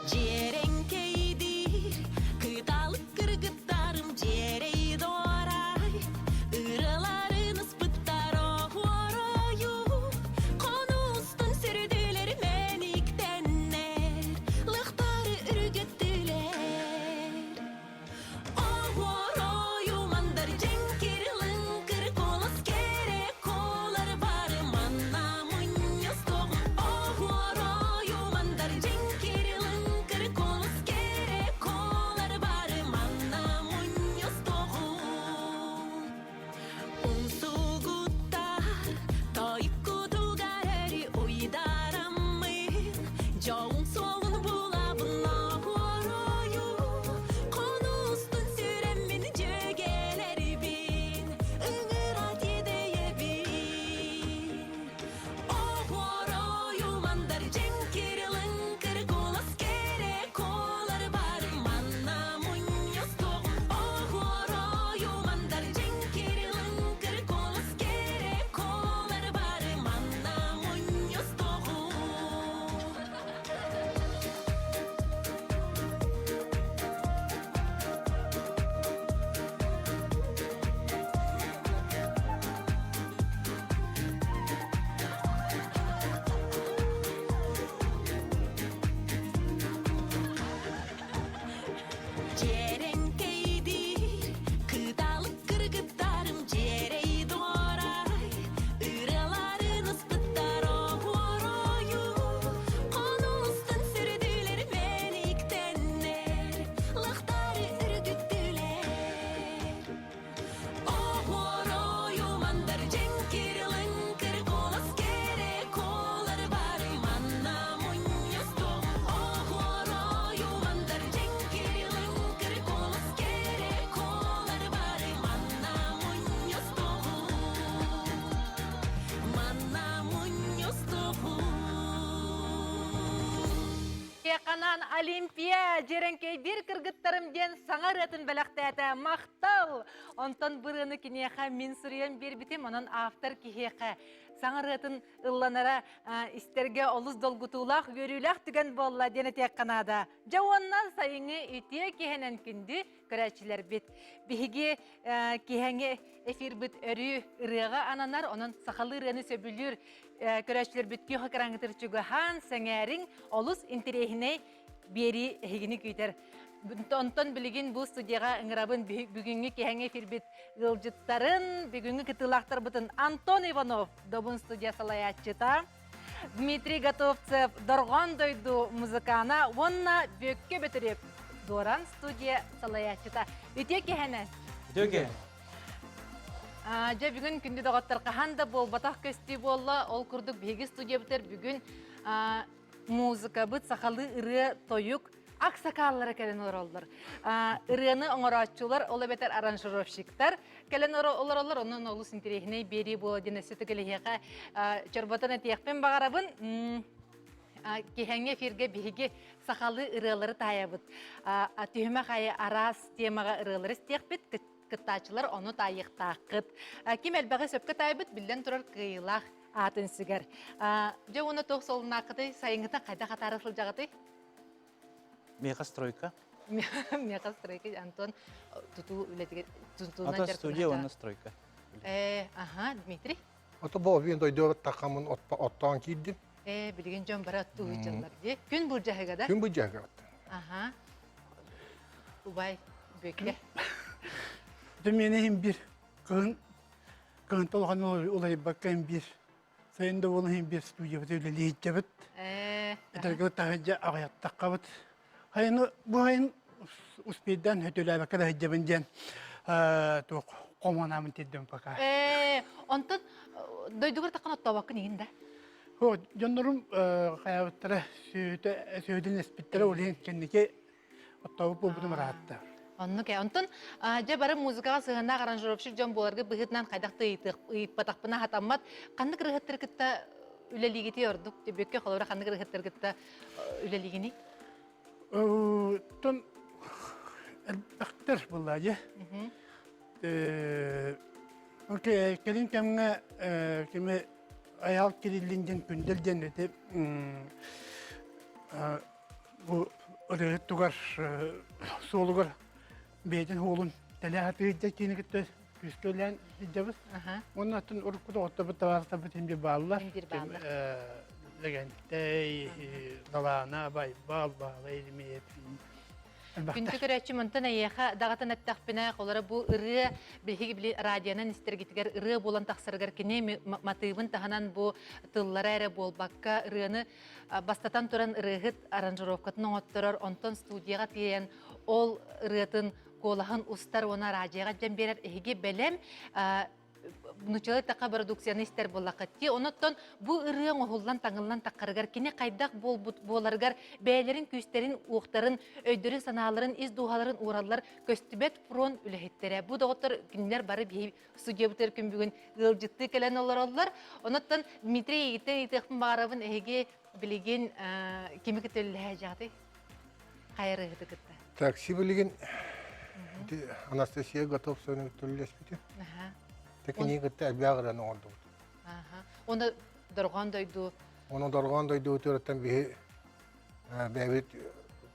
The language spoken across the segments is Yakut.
Дьиэрэҥкэйдиир кыталык кыргыттарым дьиэрэй дуорай ыраларын ыспыттар оһуоройу хонустун сүрдүлэр мэниктэннэр лыхтары үргүттүлэр Оһуоройу мандар дьэҥкир лыҥкыр куолас кэрэ куолар бары манна мунньустуоҕум Оһуоройу мандар дьэҥкир лыҥкыр куолас кэрэ куолар бары манна мунньустуоҕум Умсугуттар тойуккутугар өрүү уйдараммын Дьолун суолун булабын оһуоройу Хонустун сүрэммин дьүөгэлэрбин Ыҥыра тиэдэйэбин Оһуоройу мандар дьэҥкир лыҥкыр куолас кэрэ куолар бары манна мунньустуоҕум Оһуоройу мандар дьэҥкир лыҥкыр куолас кэрэ куолар бары манна мунньустуоҕум Дьиэрэҥкэйдиир кыталык кыргыттарым дьиэрэй дуорай ырыаларын ыспыттар оһуоройу хонуустан сүрдүлэр мэниктэннэр лахтары үргүттүлэр Оһуоройу мандар дьэҥкир лыҥкыр куолас кэрэ куолар бары манна мунньустуом Оһуоройу мандар дьэҥкир лыҥкыр куолас кэрэ куолар бары манна мунньустуоҕум Манна мунньустуоҕум Канан Олимпия дьиэрэҥкэйдиир кыргыттарым диэн саҥа ырыатын бэлэхтээтэ. Махтал! Онтон бырыаны киниэхэ мин суруйан биэрбитим, онон автор киһиэхэ саҥа ырыатын ылланара истэргэ олус долгутуулаах, үөрүүлээх түгэн буолла диэн этиэххэ наада. Дьэ уонна сайыҥҥы үтүө киһинэн күндү көрөөччүлэрбит. Биһиги киһэҥи эфирбит өрүү ырыаҕа ананар, онон сахалыы ырыаны сөбүлүүр көрөөччүлэрбит күөх экраҥҥытыгар чугаһаан, сэҥээриҥ, олус интэриэһинэй биэрии эһигини күүтэр. Онтон билигин бу студияҕа ыҥырабын бүгүҥҥү киһэҥи эфирбит ыалдьыттарын, бүгүҥҥү кытыылаахтарбытын Антон Иванов, Добун студия салайааччыта, Дмитрий Готовцев, Дорҕоон дойду музыкана уонна Бүөккэ Бөтүрүөп, Дуоран студия салайааччыта. Үтүө киһэнэ! Үтүө киһэ! Дьэ бүгүн күндү доҕоттор хаһан да буолбатах көстүү буолла. Ол курдук биһиги студиябытыгар бүгүн музыкабыт сахалыы ырыа тойук аксакааллара кэлэн олороллор. Ырыаны оҥорооччулар, ол эбэтэр аранжировщиктар кэлэн олороллор. Онон олус интэриэһинэй биэрии буола диэн өссө төгүл чорботон этиэхпин баҕарабын. Киһэҥҥэ эфиргэ биһиги сахалыы ырыалары таайабыт. Түһүмэх айы араас темаҕа ырыалары истиэхпит, кыттааччылар ону таайыахтааххыт. Ким элбэҕи сөпкө таайбыт, биллэн турар кыайыылаах аатын сүгэр. Дьэ уонна туох солунааххытый, сайыҥҥытын хайдах атаара сылдьаҕытый? Меха стройка. Меха стройка, Антон тутуу үлэтигэр тутуунан Ата студия уонна стройка. Э, аха, Дмитрий? Ото бу обиен дойдуга тахамын оттоон киирдим. Э, билигин дьон бары оттуу сылдьаллар дии. Күн былдьаһыга да? Күн былдьаһыга. Аха. Убай, Бүөккэ. Миэнэ иһин бир кыһын Кыһын толохон уларыйбакка иһин биир сайын да буолан иһин биир студиябыт үлэлиһиччэбит. Этэргэ таһырдьа аҕыйаттаххабыт. Хайыны бу хайын успейдаан хөтөлөөбөккө да сылдьабын диэн туох хомунаамын тирдим пока. Онтон дойдугар таххан оттообоккун иһин да? О, дьоннорум хайаабыттара сүөтэ сүөдүн эспиттэрэ ол иһин кэнники оттообут буолбутум ыраатта. Оннук ээ. Онтон дьэ бары музыкаҕа сыһыаннаах аранжировщик дьон буоларга быһыытынан хайдах да ыйыппатахпына хатаммат. Ханнык ырыаһыттары кытта үлэлиигитий ордук? Бүккэ холобура ханнык ырыаһыттары кытта үлэлиигиний? Оттон элбэхтэр буолла дьэ. Кэлин кэмҥэ кими Айаал Кириллин диэн Күндэл диэн ити бу ырыаһыт тугар суолугар бэйэтин уолун тэлэ сатыыр киини кытта күүскэ үлээн сылдьабыт. Уонна атын урукку доҕотторбут табаарыстарбыт иһин бааллар. Лэгэнтэй, Далаана, Байбал, Баалай, Еремеев. Күндү көрөөччүм, онтон эйиэхэ даҕатан эттэхпинэ, холоро бу ырыа биһиги били радионан истэргитигэр ырыа буолан тахсарыгар кини матыыбын таһынан бу тыллара эрэ буолбакка ырыаны бастатан туран ырыаһыт аранжировкатын оҥотторор, онтон студияҕа тиийэн ол ырыатын куолаһын устар уонна радиоҕа дьэн биэрэр эһиги бэлэм нуччалыы такка продукцияны истэр буоллаххыт дии. Онуттан бу ырыа оҥоһуллан таҥыллан таххарыгар кини хайдах буолбут буоларыгар бэйэлэрин күүстэрин, уохтарын, өйдөрүн-санааларын, ис дууһаларын уураллар көстүбэт фронт үлэһиттэрэ. Бу доҕоттор кинилэр бары биһи студиябытыгар күн бүгүн ыалдьыттыы кэлэн олороллор. Онуттан Дмитрий эйигиттэн ыйытыахпын баҕарабын эһиги билигин кими кытта үлэлэһэ дьаҕытый? Хайа ырыаһыты кытта? Такси билигин Анастасия Готовцеваны кытта үлэлэспитим. Тэкини кытта элбэх ырыаны оҥордубут. Оны Дорҕоон дойду Оны Дорҕоон дойду төрөттөн биһи бэйэбит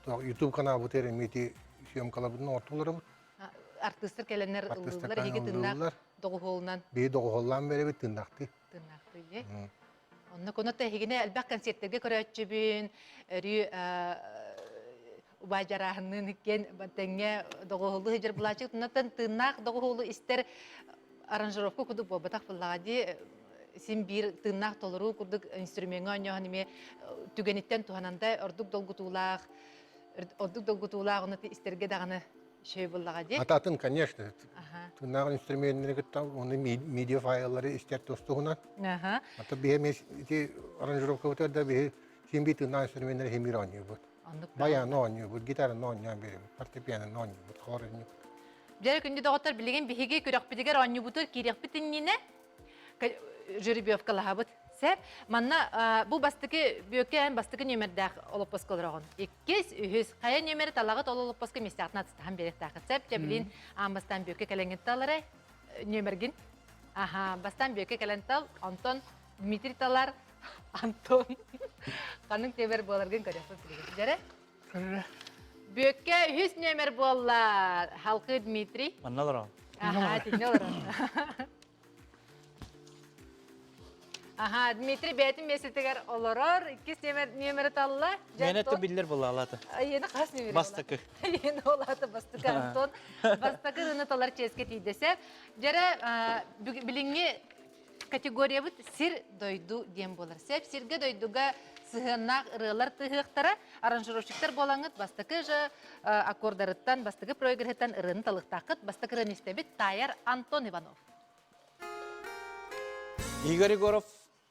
YouTube каналбытыгар эмиэ съемкаларбытын оҥортуларыбыт. Артыыстар кэлэннэр ыллыыллар, эһиги тыыннаах доҕуһуолунан. Биһи доҕуһуоллаан бэрэбит тыыннаахтыы. Тыыннаахтыы. Онно коно эһигини элбэх концерттерге көрөөччүбүн, өрүү убай дьарааһынныын иккиэн тэҥҥэ доҕуһуоллуу сылдьар булааччы туннаттан тыыннаах доҕуһуолу истэр аранжировка курдук буолбатах буоллаҕа дии син биир тыыннаах толоруу курдук инструмеҥҥа оонньооһун эмиэ түгэниттэн туһанан да ордук долгутуулаах ордук долгутуулаах ону истэргэ даҕаны Үчүгэй буоллаҕа дии. Атын, конечно. Тыыннаах инструменнары кытта оны медиа файллары истэр тустуһунан. Ата биһи эмиэ ити аранжировкабытыгар да биһи син биир тыыннаах инструменнары химир оонньуубут. Баяны оонньуубут, гитараны оонньоон биэрэбит, фортепианоны оонньуубут, хор оонньуубут. Дьэ, күндү доҕоттор, билигин биһиги күрэхпитигэр оонньуубутугар киириэхпит иннинэ жеребьевкалаһабыт. Сэр, манна бу бастакы бүөккэ эн бастакы нүөмэрдээх олоппоско олороҕун. Иккис, үһүс, хайа нүөмэри талаҕыт ол олоппоско миэстэҕитин атыстаһан биэриэхтээххит. Сөп, дьэ билин аан бастаан бүөккэ кэлэҥҥин талары нүөмэргин. Аха, бастаан бүөккэ кэлэн тал, онтон Дмитрий талар, Антон ханнык нүөмэр буоларгын көрүөхпүт билигин. Дьэрэ? Бүөккэ үһүс нүөмэр буолла. Халкы Дмитрий. Манна олорон. Аха, итиннэ олорон. Аха, Дмитрий бэйэтин миэстэтигэр олорор, иккис нүөмэри талла. Миэнэ это биллэр буолаалаата. Айыны хас нүөмэри Бастакы. Айыны олаата бастакы Антон. Бастакы ырыны талар чиэскэ тиийдэсэ. Дьэрэ билиҥҥи категориябыт сир дойду диэн буолар. Сеп сиргэ дойдуга сыһыаннаах ырыалар тыһыахтара аранжировщиктар буолаҥыт бастакы же аккордарыттан, бастакы проигрыһыттан ырыаны талыктааххыт. Бастакы ырыаны истэбит таайар Антон Иванов. Игорь Егоров.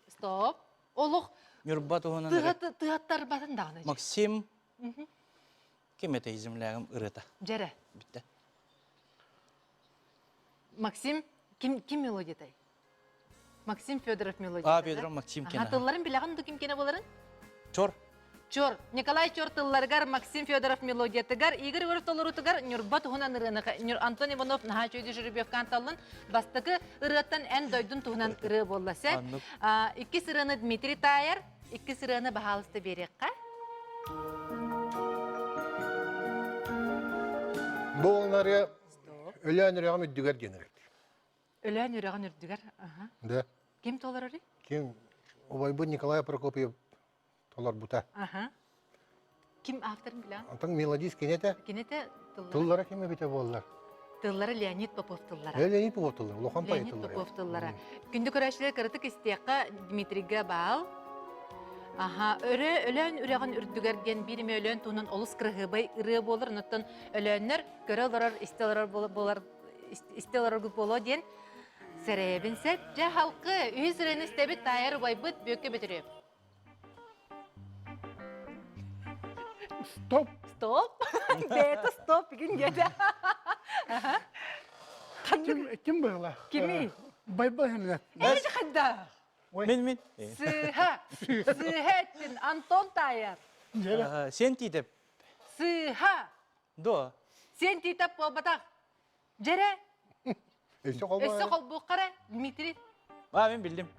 Стоп. Олох Ньурба туһунан тыһаттарбатын даҕаны. Максим. Ким этэй землягым ырыата. Дьэрэ. Бүттэ. Максим ким ким мелодиятай? Максим Федоров мелодията. А, Федоров Максим кена. Тылларын билэҕин ду ким кена боларын? Чор. Чор. Николай Чор тылларыгар Максим Федоров мелодиятыгар, Игорь Егоров толоруутугар Ньурба туһунан ырыаны Антон Иванов наһаа үчүгэй жеребьевкаан таллын. Бастакы ырыаттан эн дойдун туһунан ырыа буолла сэ. Иккис ырыаны Дмитрий Таайар, иккис ырыаны баһаалыста биэриэххэ. Бу ырыа Өлөөн үрэҕин үрдүгэр диэн ырыа. Өлөөн үрэҕин үрдүгэр. Да. Ким толорорый? Ким? Убайбыт Николай Прокопьев толорбута. Аха. Ким авторын билэҕин? Антон мелодист кини этэ. Кини этэ тыллара. Тыллара ким эбитэ буоллар? Тыллара Леонид Попов тыллара. Леонид Попов тыллара, улахан поэт Леонид тыллара. Попов тыллара. Күндү көрөөччүлэр кыратык истиэххэ Дмитрийгэ баал. Аха, өрө Өлөөн үрэҕин үрдүгэр диэн биир эмэ Өлөөн туһунан олус кыраһыабай ырыа буолар. Онуттан Өлөөннөр көрө олорор, истэ олорор буолар истэ олороргут буолуо диэн сэрэйэбин сөп. Дьэ, халкы, үһүс ырыаны истэбит, таайар убайбыт Бүөккэ Бөтүрүөп. Стоп! Стоп. Бэйэтэ стоп игин диэтэ. Ким ким быһыла? Кими? Байбал хэминэ. Эйди хайда? Мин мин. Сыыһа. Сыыһа эттин Антон таайар. Сен тиитеп. Сыыһа. До. Сен тиитеп буолбатах. Дьэрэ. Өссө холбоо. Өссө холбуохха Дмитрий. А, мен билдим.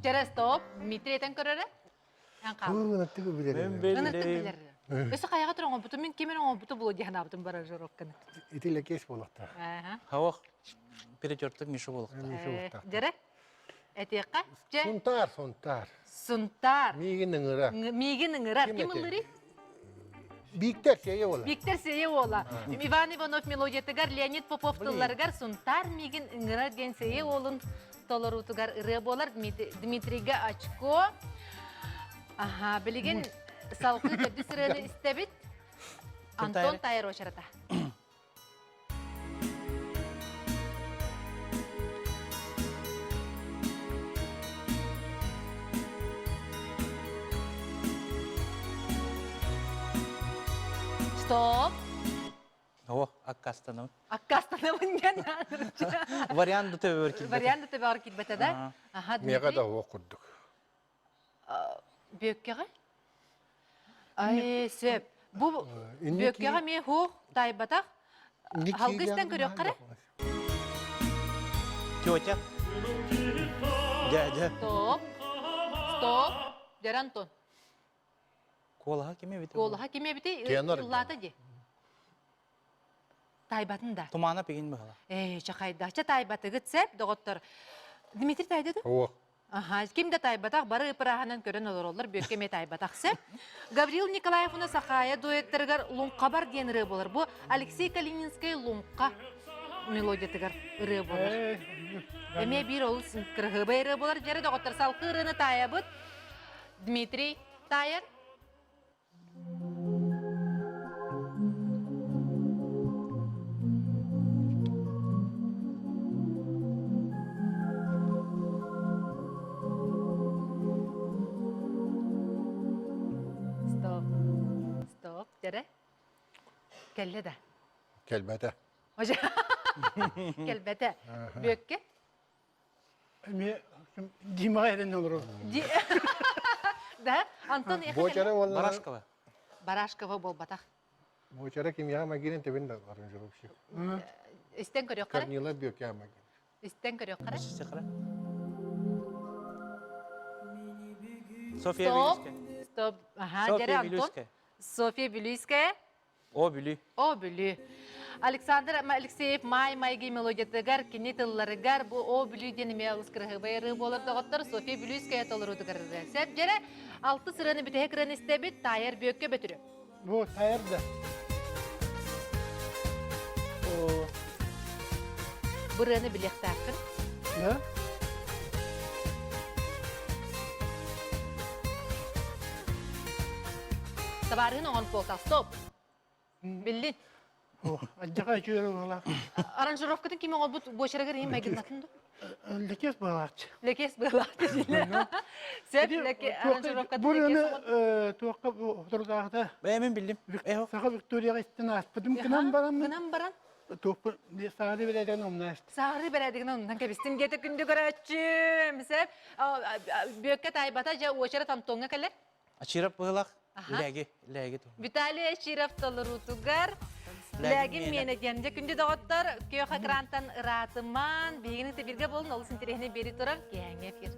Дьэрэ, стоп. Дмитрий этэн көрөрө. Эн хаал. Ынаттыгы билэр. Мен Ынаттык билдим. билэр. Өссө хайаҕа туран оҥорбутум, мин ким эрэ оҥорбуту булуо дии санаабытым барар жорокканы. Ити лэкиэс буолуохтаах. Аха. Хавах перетертик Миша буолуохтаах. Миша буолуохтаах. Дьэрэ. Этиэххэ. Дьэ. Сунтаар, Сунтаар. Сунтаар. Миигин ыҥырар. Миигин ыҥырар. Ким Ким этэ? ыллырый? Бииктэр Сиэйэ уола. Виктор Сиэйэ уола. Иван Иванов мелодиятыгар Леонид Попов тылларыгар Сунтаар миигин ыҥырар диэн Сиэйэ уолун толоруутугар ырыа буолар Дмитрийга очко. Аха, билигин салгыы төрдүс ырыаны истэбит. Антон Тайер очарата. Стоп! О, аккастанабын. Аккастанабын диэн Вариант да төбөр килбэтэ. Вариант да төбөр килбэтэ да? Аха, Миэхэ да уох курдук. Бүөккэҕэ? Ай, сөп. Бу бүөккэҕэ эмиэ хуох таайбатах. Халгы истэн көрүөххэ эрэ. Тетя. Дядя. Стоп. Стоп. Дьэр Антон. Куолаһа ким эбит? Куолаһа ким эбити? Тенор. Ыллаата дии. Таайбатын да. Тумана пигин быһала. Ээ, чахайда. Ча таайбатыгыт сеп, доҕоттор. Дмитрий таайды да? О. Аха, ким да таайбатах, бары ыпырааһынан көрөн олороллор, бүөккэ эмиэ таайбатах сөп. Гаврил Николаев уонна Сахаайа дуэттарыгар «Луҥхабар» диэн ырыа буолар. Бу Алексей Калининскай «Луҥха» мелодиятыгар ырыа буолар. Эмиэ биир олус кыраһыабай ырыа буолар. Дьэрэ доҕоттор, салгыы ырыаны таайабыт. Дмитрий таайар. Стоп. Стоп. Дьэрэ. Кэллэ да. Кэлбэтэ. Кэлбэтэ. Бүөккэ. Эмиэ Димаҕа эрэн олорор. Да, Антон Буочара уолла. Барашкова. Барашкова буолбатах. Буочара кимиэхэ магирин тебин да аранжировщик. Истэн көрүөххэ. Корнила Бүөккэ магин. Истэн көрүөххэ. София Стоп. Вилюйская. Стоп. Ага, София Антон. Вилюйская. София Вилюйская. О, Бүлүү. О, Бүлүү. Александр Алексеев Маай майгы мелодиятыгар, кини тылларыгар бу О Бүлүү диэн эмиэ олус кыраһыабай ырыа буолар доҕоттор София Бүлүүская толоруутугар ырыа. Сөп дьэрэ, алты сырыаны бүтэһик ырыаны истэбит, таайар бүөккэ бөтүрү. Бу таайар да. О, Бу ырыаны билиэхтээххин. Да? Табаарыһын оҥон куолта. Стоп. Биллин. Алдьаха үчүгэй буолаах. Аранжировкатын ким оҥорбут буочарыгар иһин майгыннатын ду? Лекес буолааччы. Лекес буолааччы диле. Сөп леке аранжировкатын Бу ырыаны туохха соторутааҕыта Бэйэ мин биллим. Саха Викторияҕа истэн ааспытым гынан баран Гынан баран туохпун саары бэрээдэгин умнаастым. Саары бэрээдэгин оннунан кэбистим диэтэ күндү көрөөччүм. Сөп Бүөккэ таайбата дьэ уочарат Антоҥҥа кэлэр. Ачиров быһылах лээги, лээги туһунан. Виталий Ачиров толоруутугар Лээгин миэнэ диэн. Дьэ күндү доҕоттор, күөх экрантан ыраатыман, биһигини тибиргэ буолун олус интэриэһинэй биэри турар киэһэҥҥи эфир.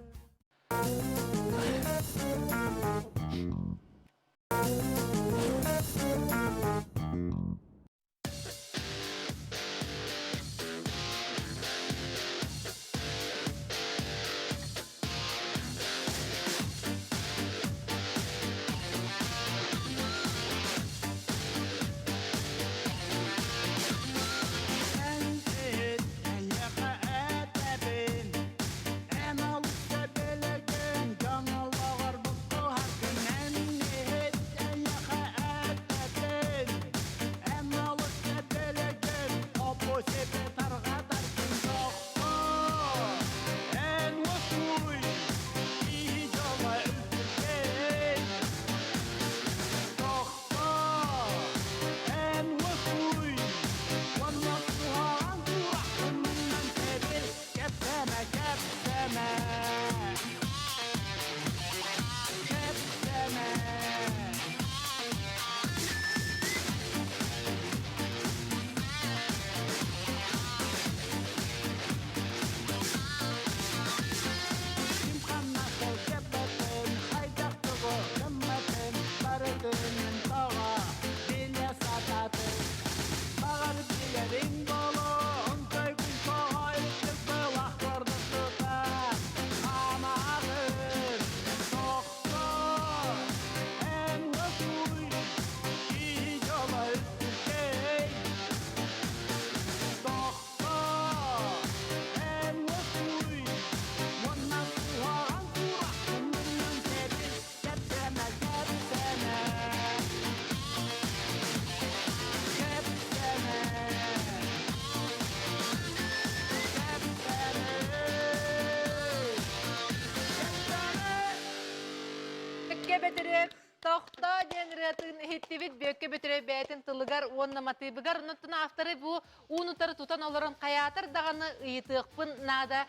Бөтүрэй бэйэтин тылыгар уонна матыыбыгар оннуттан авторы бу уун-утары тутан олорон хайаатар даҕаны ыйытыахпын наада.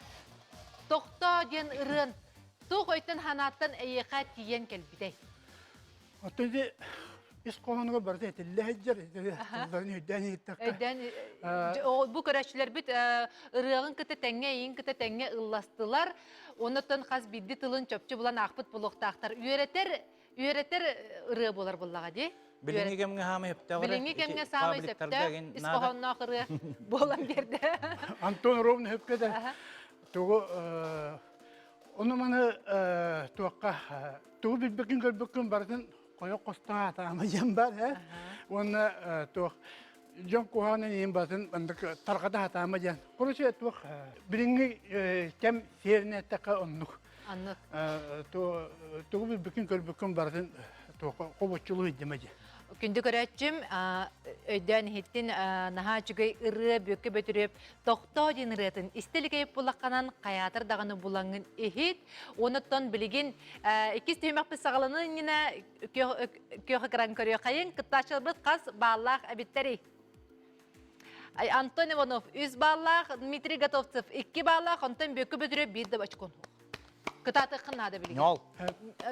Тохтоо диэн ырыан туох өйтөн ханааттан эйиэхэ тиийэн кэлбитэй? Оттон ити ис хоһоонугар барыта этиллэ сылдьар, тылларын өйдөөн иһиттэххэ. Өйдөөн бу көрөөччүлэрбит ырыаҕын кытта тэҥҥэ, эйигин кытта тэҥҥэ ылластылар. Оннуттан хас биирдии тылын чопчу булан аахпыт буолуохтаахтар. Үөрэтэр үөрэтэр ырыа буолар буоллаҕа дии. Билиҥҥи кэмҥэ саамай сөптөөх ырыа. Билиҥҥи кэмҥэ саамай сөптөөх ис хоһоонноох ырыа буолан биэрдэ. Антон Ровно сөпкө да тугу ону маны туохха тугу билбиккин көрбүккүн барытын хойох хостоон аатаама диэн бар ээ уонна туох дьон куһаҕанын иһин барытын маннык тарҕата сатаама диэн короче туох билиҥҥи кэм сиэринэн эттэххэ оннук Аннык. Тугу билбиккин көрбүккүн барытын туохха хобоччулуу иһдимэ дии. Күндү көрөөччүм, өйдөөн иһиттин наһаа үчүгэй ырыа Бүөккэ Бөтүрүөп Тохтоо диэн ырыатын истэ иликэйип булахханан хайаатар даҕаны булаҥҥын иһит. Онуттан билигин иккис түһүмэхпит саҕаланыы иннинэ күөх экран көрүөххэйиҥ. Кыттааччыларбыт хас бааллаах эбиттэрий? Антон Иванов үс бааллаах, Дмитрий Готовцев икки бааллаах, онтон Бүөккэ Бөтүрүөп биир да очкон Кытаатыаххын наада билигин. Ньол.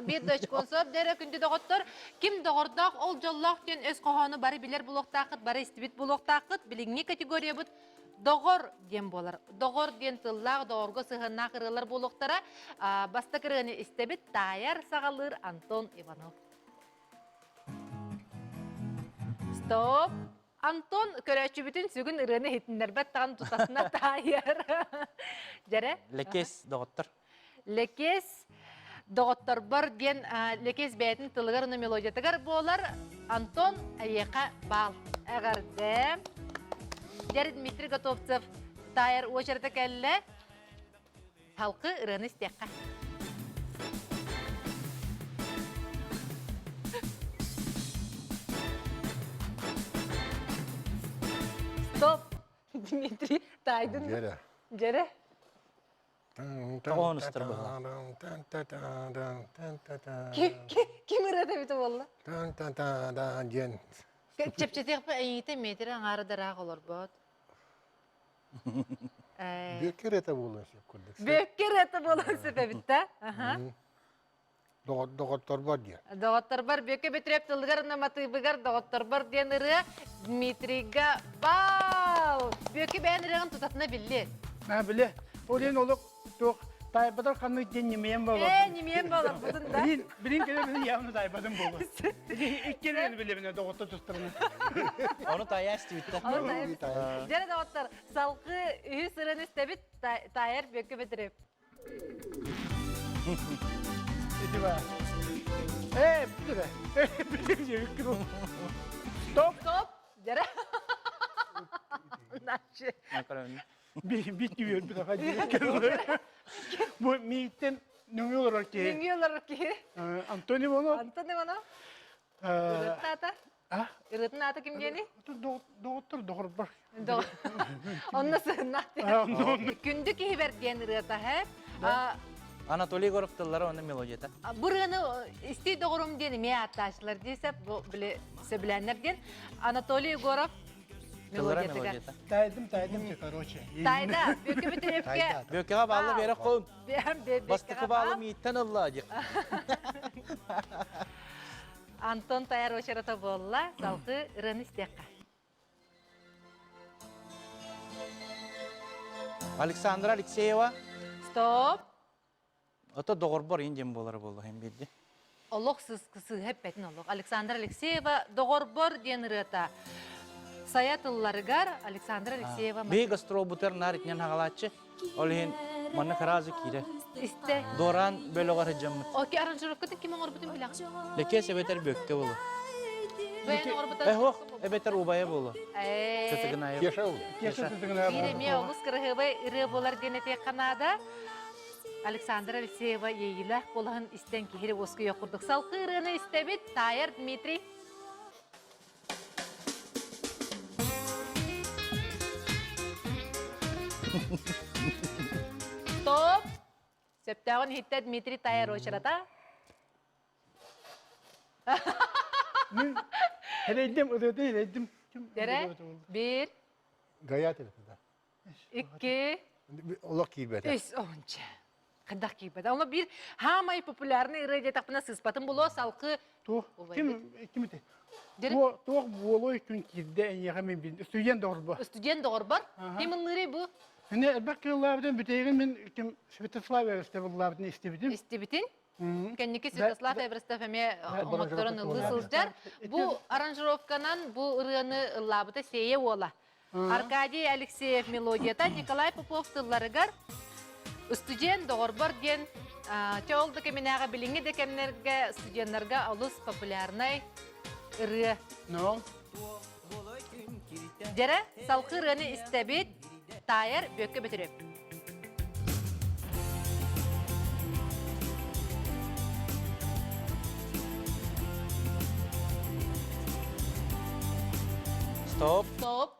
Биир да очкон суох. Дэрэ күндү доҕоттор, ким доҕордоох, ол дьоллоох диэн өс хоһоону бары билэр буолуохтааххыт, бары истибит буолуохтааххыт. Билиҥҥи категориябыт доҕор диэн буолар. Доҕор диэн тыллаах, доҕорго сыһыаннаах ырыалар буолуохтара. Бастакы ырыаны истэбит, таайар саҕалыыр Антон Иванов. Стоп! Антон көрөөччүбүтүн сүгүн ырыаны иһитиннэрбэт даҕаны тутатына таайар. Дьэрэ? Лэкиэс доҕоттор. Лэкиэс доҕотторбор диэн Лэкиэс бэйэтин тылыгар уонна мелодиятыгар буолар. Антон эйиэхэ баал. Эҕэрдэ. Дьэр Дмитрий Готовцев таайар уочарата кэллэ. Халкы ырыаны истиэххэ. Стоп! Дмитрий, таайдын. Дьэрэ. Дьэрэ. Тоҕоон устар быһылаах. Ким ырыата эбитэ буолла? Диэн. Чэпчэтиэхпэ эйиитэ метр аҥаара дараах олорбот. Бүөккэ ырыата буолуон сөп курдук. Бүөккэ ырыата буолуон сөп эбит да? Доҕотторбор диэн. Доҕотторбор Бүөккэ Бөтүрүөп тылыгар уонна матыыбыгар Доҕотторбор диэн ырыа Дмитрийга баал! Бүөккэ бэйэн ырыаҕын тутатына билли. Маа биле. Ол иһин олох туох таайбатар ханнык диэн ньимийэн буолар. Ээ, ньимийэн буоларбытын да. Билин, билин кэлэ билин явно таайбатым буолар. Иккиэн билебине доҕотто тустарына. Ону таайа истибиттэр. Ону таайа. Дьэ доҕоттор, салгыы үһүс ырыаны истэбит, таайар Бүөккэ Бөтүрүөп. Ити ба. Ээ, бүтүрэ. Стоп. Стоп. Дьэрэ. Начи. Бит үөрбүт аха Бу мииттен нөҥүө олорор киһи. Нөҥүө олорор киһи. Антон Иванов. Антон Иванов. Ырытын аата? Ырытын аата ким диэни? Доҕоттор доҕорбор. Онно сыһыннаах Күндү киһибэр диэн ырыата һэ. Анатолий Егоров тыллара уонна мелодията. Бу ырыаны истий доҕорум диэн эмиэ ааттааччылар дии сөп, бу били сөбүлээннэр диэн. Анатолий Егоров мелодиятыгар. Тайдым, тайдым, короче. Тайда, Бүөккэ Бүтүрүөпкэ. Бүөккэҕэ баалла биэрэ хоһун. Бастакы баалы мииттэн ылла диэх. Антон тайар очерата буолла, салгыы ырыаны истиэххэ. Александра Алексеева. Стоп. Ото доҕорбор иин диэн буолара буолла иһин биирди. Олох сыыһа эппэтин олох. Александра Алексеева доҕорбор диэн ырыата. Сайа тылларыгар Александра Алексеева Биһи гастролбутар наар итинэн хагалааччы. Ол иһин манна сразу киирэр. Истэ. Доран бөлөҕөр сылдьаммыт. Оки аранжировкатын ким оҥорбутун билэҕин? Лэкиэс эбэтэр Бүөккэ буолуо. Бэйэн оҥорбутан Э, ох, эбэтэр убайа буолуо. Ээ. Сытыгынаев. Кеша ол. Кеша Сытыгынаев. Биир эмиэ олус кыраһыабай ырыа буолар диэн этиэххэ наада. Александра Алексеева иэйиилээх куолаһын истэн киһи уоскуйуох курдук. Салгыы ырыаны истэбит. Таайар Дмитрий. Стоп! Сөптөөҕүн иһиттэ Дмитрий Таайар уочарата. Эрэйдим, ырыатын эрэйдим. Дэрэ, бир. Гаят это да. Икки. Олох киирбэтэ. Үс онча. Хайдах киирбэтэ. Ону биир хаамай популярный ырыа диэтэхпинэ сыыспатым булуо салкы. Туох ким ким ити? Туох буолуой күн киирдэ эйиэхэ мин бин студент доҕорбор. Студент доҕорбор? Ким ыллыырый бу? Мин элбэх кыыллаабытын бүтэйигин мин ким Святослав Эверстов ыллаабытын истибитим. Истибитин? Кэнники Святослав Эверстов эмиэ оҥотторон ыллыы сылдьар. Бу аранжировканан бу ырыаны ыллаабыта Сиэйэ уола. Аркадий Алексеев мелодията Николай Попов тылларыгар «Студент доҕорбор» диэн чэ ол да кэминээҕи билиҥҥи да кэмнэргэ студеннарга олус популярнай ырыа. Но. Дьэрэ, салгыы ырыаны истэбит, таайар Бүөккэ Бөтүрүөп. Стоп. Стоп.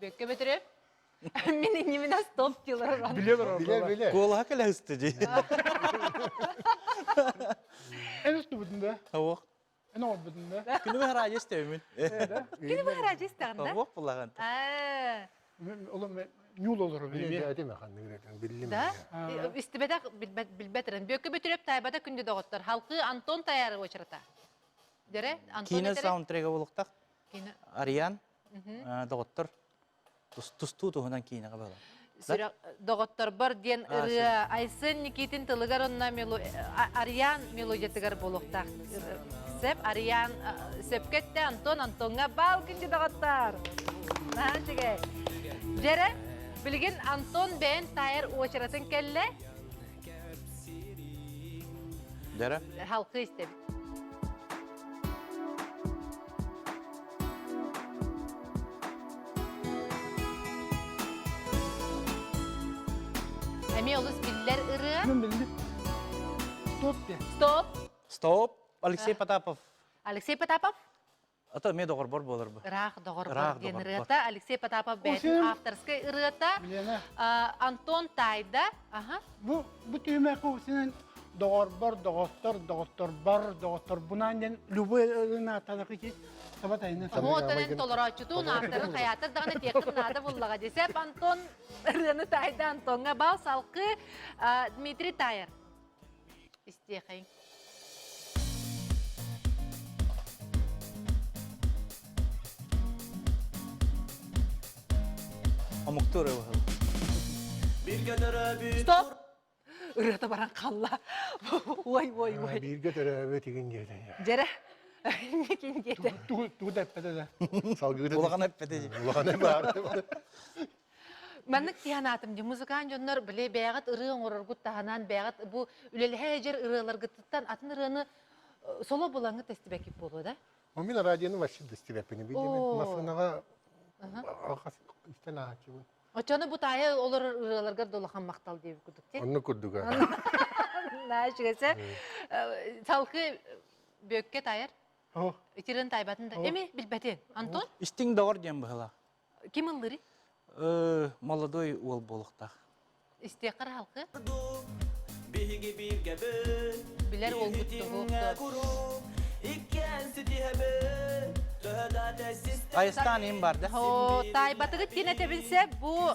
Бүөккэ Бөтүрүөп. Мин иннибинэ стоп дийлар. Биле бар. Биле, биле. Куолаһа кэлэ ысты дии. Эн устубутун да? Тавох. Эн оҥорбутун да? Күнү быһараадьы истэбимин. Күнү быһараадьы истэҕин да? Тавох булаҕын. Аа. Олом ньуул олорор билими. Этим ханныгыр биллим. Да? Истибэтэх билбэт эрэн. Бүөккэ Бөтүрөп таайбата күндү доҕоттор. Халкы Антон таяры очарата. Дере Антон Киинэ саундтрега болуктах. Киинэ. Ариан доҕоттор тустуу туһунан киинэҕэ буолар. Сүрэх доҕотторбор диэн ырыа Айсен Никитин тылыгар онно Ариан мелодиятыгар буолуохтаах. Сөп Ариан сөпкө эттэ Антон Антоҥҥа баал күндү доҕоттор. Наһаа үчүгэй. Дьэрэ, билигин Антон бэйэн таайар уочаратын кэллэ. Дьэрэ. Халкы истэбит. Эмиэ олус биллэр ырыа. Мен билдим. Стоп де. Стоп. Стоп. Алексей Потапов. Алексей Потапов? Ата эмиэ доҕорбор буолар бу. Ыраах доҕорбор Ыраах диэн доҕорбор. ырыата. Алексей Потапов бэйэтин авторскай ырыата. Лена. Антон Тайда. Аха. Бу бу түһүмэххэ синен доҕорбор, доҕоттор, доҕотторбор, доҕотторбунаан диэн любой ааттанахы ки таба тайына. Оһуотанын толорооччутун ааттарын хайаатар даҕаны тиэххин наада буллаҕа десеп Антон ырыаны таайда Антоҥҥа бал салкы Дмитрий Тайер. Истиэхэйин. Омуктуур ырыа Стоп! Ырыата баран халла. Ой, ой, ой. Бииргэ төрөөбүт игин диэтэ. Дьэрэ. Кин диэтэ. Тугу да эппэтэ да. Салгыыта. Улахан эппэтэ. Улахан баар. Маннык тиһанаатым дии музыкант дьоннор били бэйэҕит ырыа оҥороргут таһынан бэйэҕит бу үлэлэһэ сылдьар ырыаларгытыттан атын ырыаны соло булаҥҥыт истибэккит буолуо да? Мин радионы вообще да истибэппин. Видимо, массыынаҕа истэн ааһааччыбын. Оччону бу таайа олорор ырыаларгар да улахан махтал диэбит курдук ти. Оннук курдуга. Наһаа үчүгэйсэ. Салгыы Бүөккэ таайар. Итирин таайбатын да. Эми билбэтин. Антон? Истиҥ доҕор диэн быһылаах. Ким ыллырый? Молодой уол буолуохтаах. Истиэххэ халкы. Билэр уолгут тугу Айыстаан им бар да. Таайбатыгыт диэн этэбинсэ бу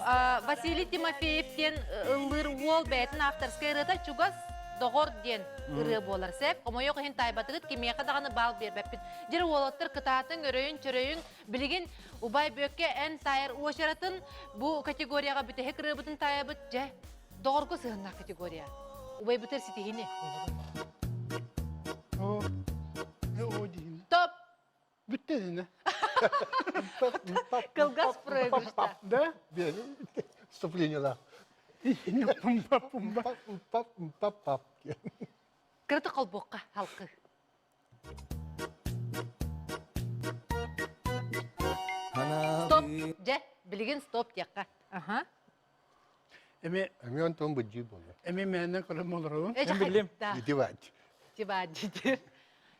Василий Тимофеев диэн ыллыыр уол бэйэтин авторскай ырыата чугас доҕор диэн ырыа буолар сеп. Хомойуох иһин таайбатыгыт кимиэхэ даҕаны баал биэрбэппит. Дьэр уолаттар кытаатыҥ, өрөйүн-чөрөйүн Билигин Убай Бүөккэ эн таайар уочаратын бу категорияҕа бүтэһик ырыабытын таайабыт дьэ доҕорго сыһыннаах категория. Убай бытыр ситиһини. Топ! Бүттэ динэ. Кылгас проигрышта. Да? Вступлениелаах. Пумба пумба. Пап пап пап. Кыраты холбуохха халкы. Стоп, дьэ, билигин стоп диэххэ. Аха. Эми Эми онтон быдьыы буолла. Эми мээнэ көрөм олоробун. Э, билим. Ити баат. Ити баат дии.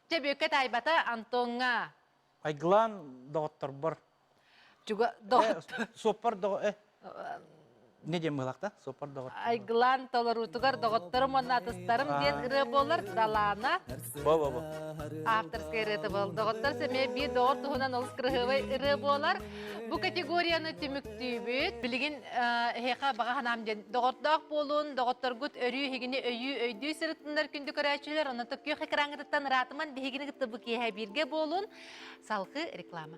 Чэ, Бүөккэ таайбата Антоҥҥа. Айгылаан доҕотторбор. Чуга доҕоттор. Суоппар доҕо э. Не диэн быһылаахта? Суоппар доҕор. Айгылаан толоруутугар доҕотторум уонна атыстарым диэн ырыа буолар Далаана. Бо бо бо. Авторскай ырыата буол. Доҕоттор сэмиэ биир доҕор туһунан олус кырыһыабай ырыа буолар. Бу категорияны түмүктүүбүт. Билигин эһиэхэ баҕа санаам диэн доҕордоох буолун, доҕотторгут өрүү иһигини өйүү өйдүү сырыттыннар күндү көрөөччүлэр. Онон күөх экраҥҥытыттан ыраатыман биһигини кытта бу киэһэ бииргэ буолун. Салгыы реклама.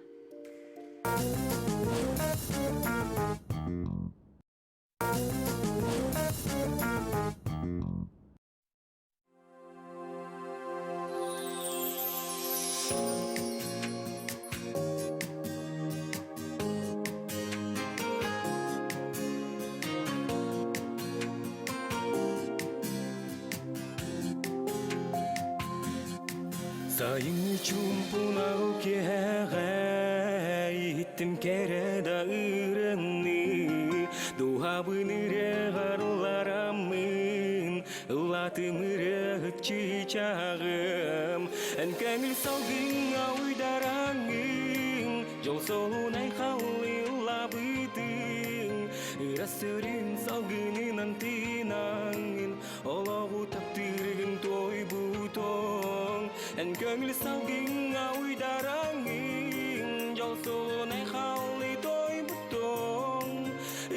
Сайыҥҥы чуумпунаҕ киэһэҕэ иһиттим кэрэ да ырыаны Дууһабын ырыаҕар ыллараммын ыллаатым ырыаһыт чыычааҕым Эн көҥүл салгыҥҥа уйдараҥҥын дьол солун айхаллыы ыллаабытыҥ Ыра сүрүн салгынынан тыынаҥҥын Олоҕу таптыыргын туойбутуҥ Эн көҥүл салгыҥҥа уйдараҥҥын Дьол суолунай халлыы туойбутуҥ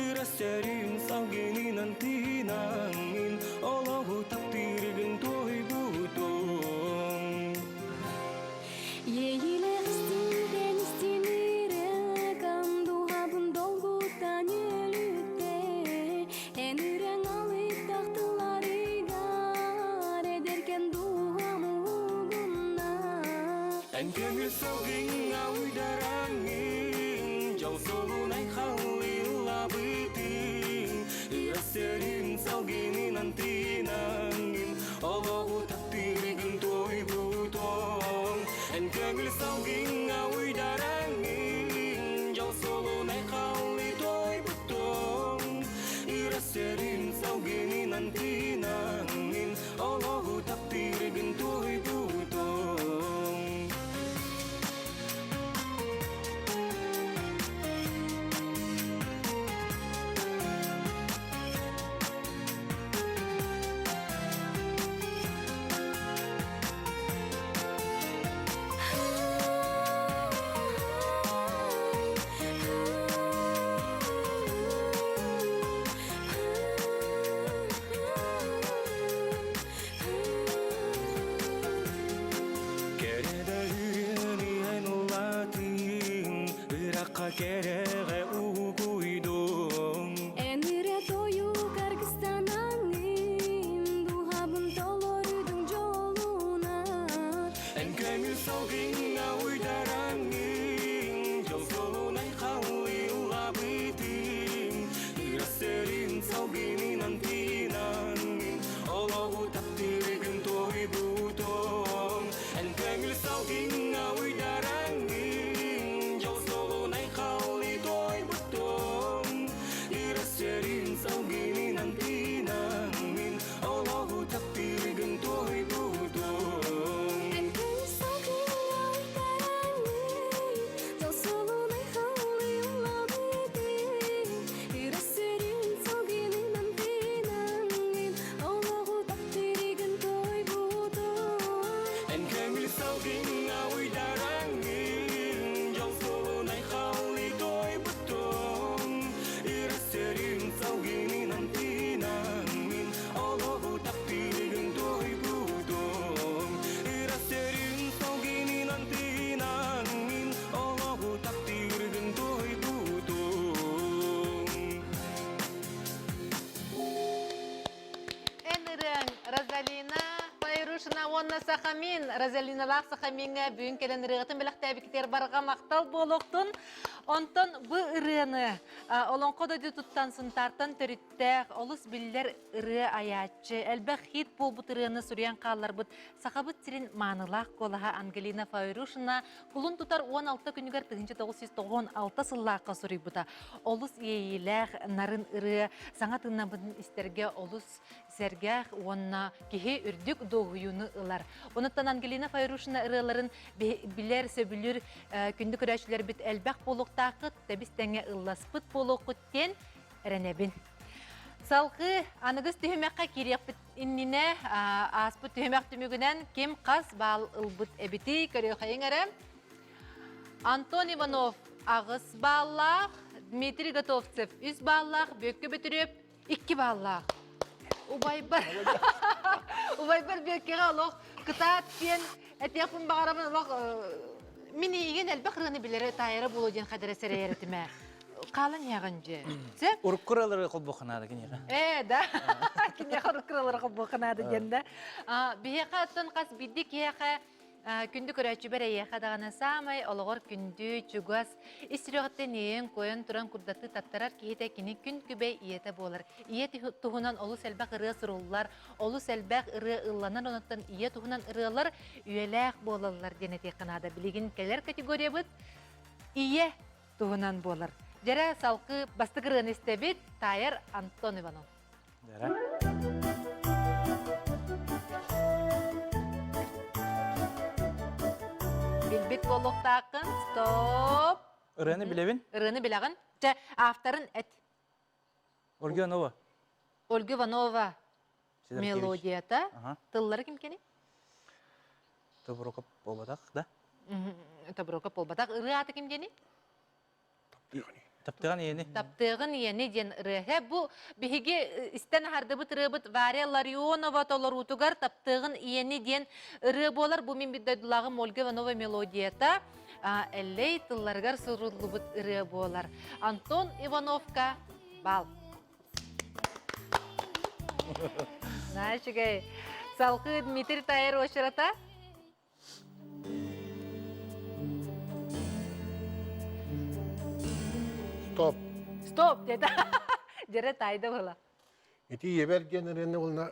Ыра сөрүүн салгынынан тыынаҥҥын Олоҕу таптыыргын туойбутуҥ Иэйиилээх истиҥтэн истиҥирээкам дууһабын долгутан үөлүттэ Эн үрэҥ алыттах тылларыгар эдэркэн дууһам угунна Эн көҥүл салгыҥҥа уйдараҥҥын Дьол суолун айхаллыыллабытыҥ Ыра сөрүн салгынынан тыынаҥҥын Олоҕу таптыыргын туойбутуҥ Эн көҥүл салгыҥҥа уйдараҥҥын Дьол суолун айхаллыы туойбутуҥ Ыра сөрүн салгынынан тыынаҥҥын Олоҕу таптыыргын туойбутуҥ Кэрэ да үрүөн улаатыҥ, ырахха кэрэҕэ угуйдуҥ. Эн ырыа тойук аргыстанаҥын, дууһабын толорудуҥ дьолунан. Эн көҥүл салгыҥҥа уйдараҥҥын, дьол суолунай халыыллабытыҥ, ыра сөрүн салгынынан тыынаҥҥын, олоҕу таптыыргын туойбутуҥ. Эн көҥүл салгыҥҥа уйдараҥҥын, дьол суолунай халыы туойбутуҥ, ыра сөрүн салгынынан тыынаҥҥын, олоҕу таптыыргын туойбутуҥ. Эн көҥүл салгыҥҥа уйдараҥҥын, дьол суолунай халыыллабытыҥ, ыра сөрүн салгынынан тыынаҥҥын, олоҕу таптыыргын туойбутуҥ. Эн көҥүл салгыҥҥа уйдараҥҥын, дьол суолунай халыы туойбутуҥ, ыра сөрүн салгынынан тыынаҥҥын, олоҕу таптыыргын туойбутуҥ. Ыра сөрүн салгынынан тыынаҥҥын, олоҕу таптыыргын туойбутуҥ. Эн ырыаҥ Розалина Файрушина уонна Сахамин. Розалиналаах Сахамиҥҥа бүгүн кэлэн ырыаҕытын бэлэхтээбиккитигэр барҕа махтал буолуохтун. Онтон бу ырыаны Олоҥхо дойдутуттан Сунтаартан төрүттээх, олус биллэр ырыа айааччы, элбэх хит буолбут ырыаны суруйан хаалларбыт Сахабыт сирин маанылаах куолаһа Ангелина Файрушина кулун тутар 16 күнүгэр 1996 сыллаахха суруйбута. Олус иэйиилээх, нарын ырыа саҥа тыыннаммытын истэргэ олус сэргэх уонна киһи үрдүк дуоһуйууну ылар. Онуттан Ангелина Файрушина ырыаларын билэр, сөбүлүүр күндү көрөөччүлэрбит элбэх буолуохтааххыт, тэбис тэҥҥэ ылласпыт буолуоххут диэн эрэнэбин. Салгыы аныгыс түһүмэххэ киириэхпит иннинэ ааспыт түһүмэх түмүгүнэн ким хас баал ылбыт эбитий көрүөххэйиҥ эрэ. Антон Иванов аҕыс бааллаах, Дмитрий Готовцев үс бааллаах, Бүөккэ Бөтүрүөп икки бааллаах. Убайбар Убайбар Бүөккэҕэ олох кытаат диэн этиэхпин баҕарабын олох мин эйигин элбэх ырыаны билэрэ таайара буолуо диэн хадара сэрэйэр этим ээ. Хаалан иһэҕин дьэ. Сөп? Уруккуралары холбуохха наада киниэхэ. Ээ, да. Киниэхэ уруккуралары холбуохха наада диэн да. Биһиэхэ оттон хас биирдии киһиэхэ күндү көрөөччүбэр эйиэхэ даҕаны саамай олоҕор күндү, чугас, ис сүрэҕиттэн иэйэн-куойан туран курдаттыы таттарар киһитэ кини күн күбэй ийэтэ буолар. Ийэ туһунан олус элбэх ырыа суруллар, олус элбэх ырыа ылланар, онуттан ийэ туһунан ырыалар үйэлээх буолаллар диэн этиэххэ наада. Билигин кэлэр категориябыт ийэ туһунан буолар. Дьэрэ салгыы бастакы ырыаны истэбит, таайар Антон Иванов. Дьэрэ. Билбит буолуохтааххын. Стоп. Ырыаны билэбин. Ырыаны билэҕин. Чэ, авторын эт. Ольга Иванова. Ольга Иванова мелодията. Тыллары ким кини? Тобурокоп буолбатах, да? Тобурокоп буолбатах. Ырыа аата ким диэний? Таптыган ийэни. Таптыгын ийэни диэн ырыа. Бу биһиги истэн аһардыбыт ырыабыт Варя Ларионова толоруутугар Таптыгын ийэни диэн ырыа буолар. Бу мин дойдулааҕым Ольга Иванова мелодията Эллэй тылларыгар суруллубут ырыа буолар. Антон Ивановка бал. Наһаа үчүгэй. Салгыы Дмитрий Таер уочарата. Стоп. Стоп диэтэ. Дьэрэ таайда буола. Ити ийэбэр диэн ырыаны уонна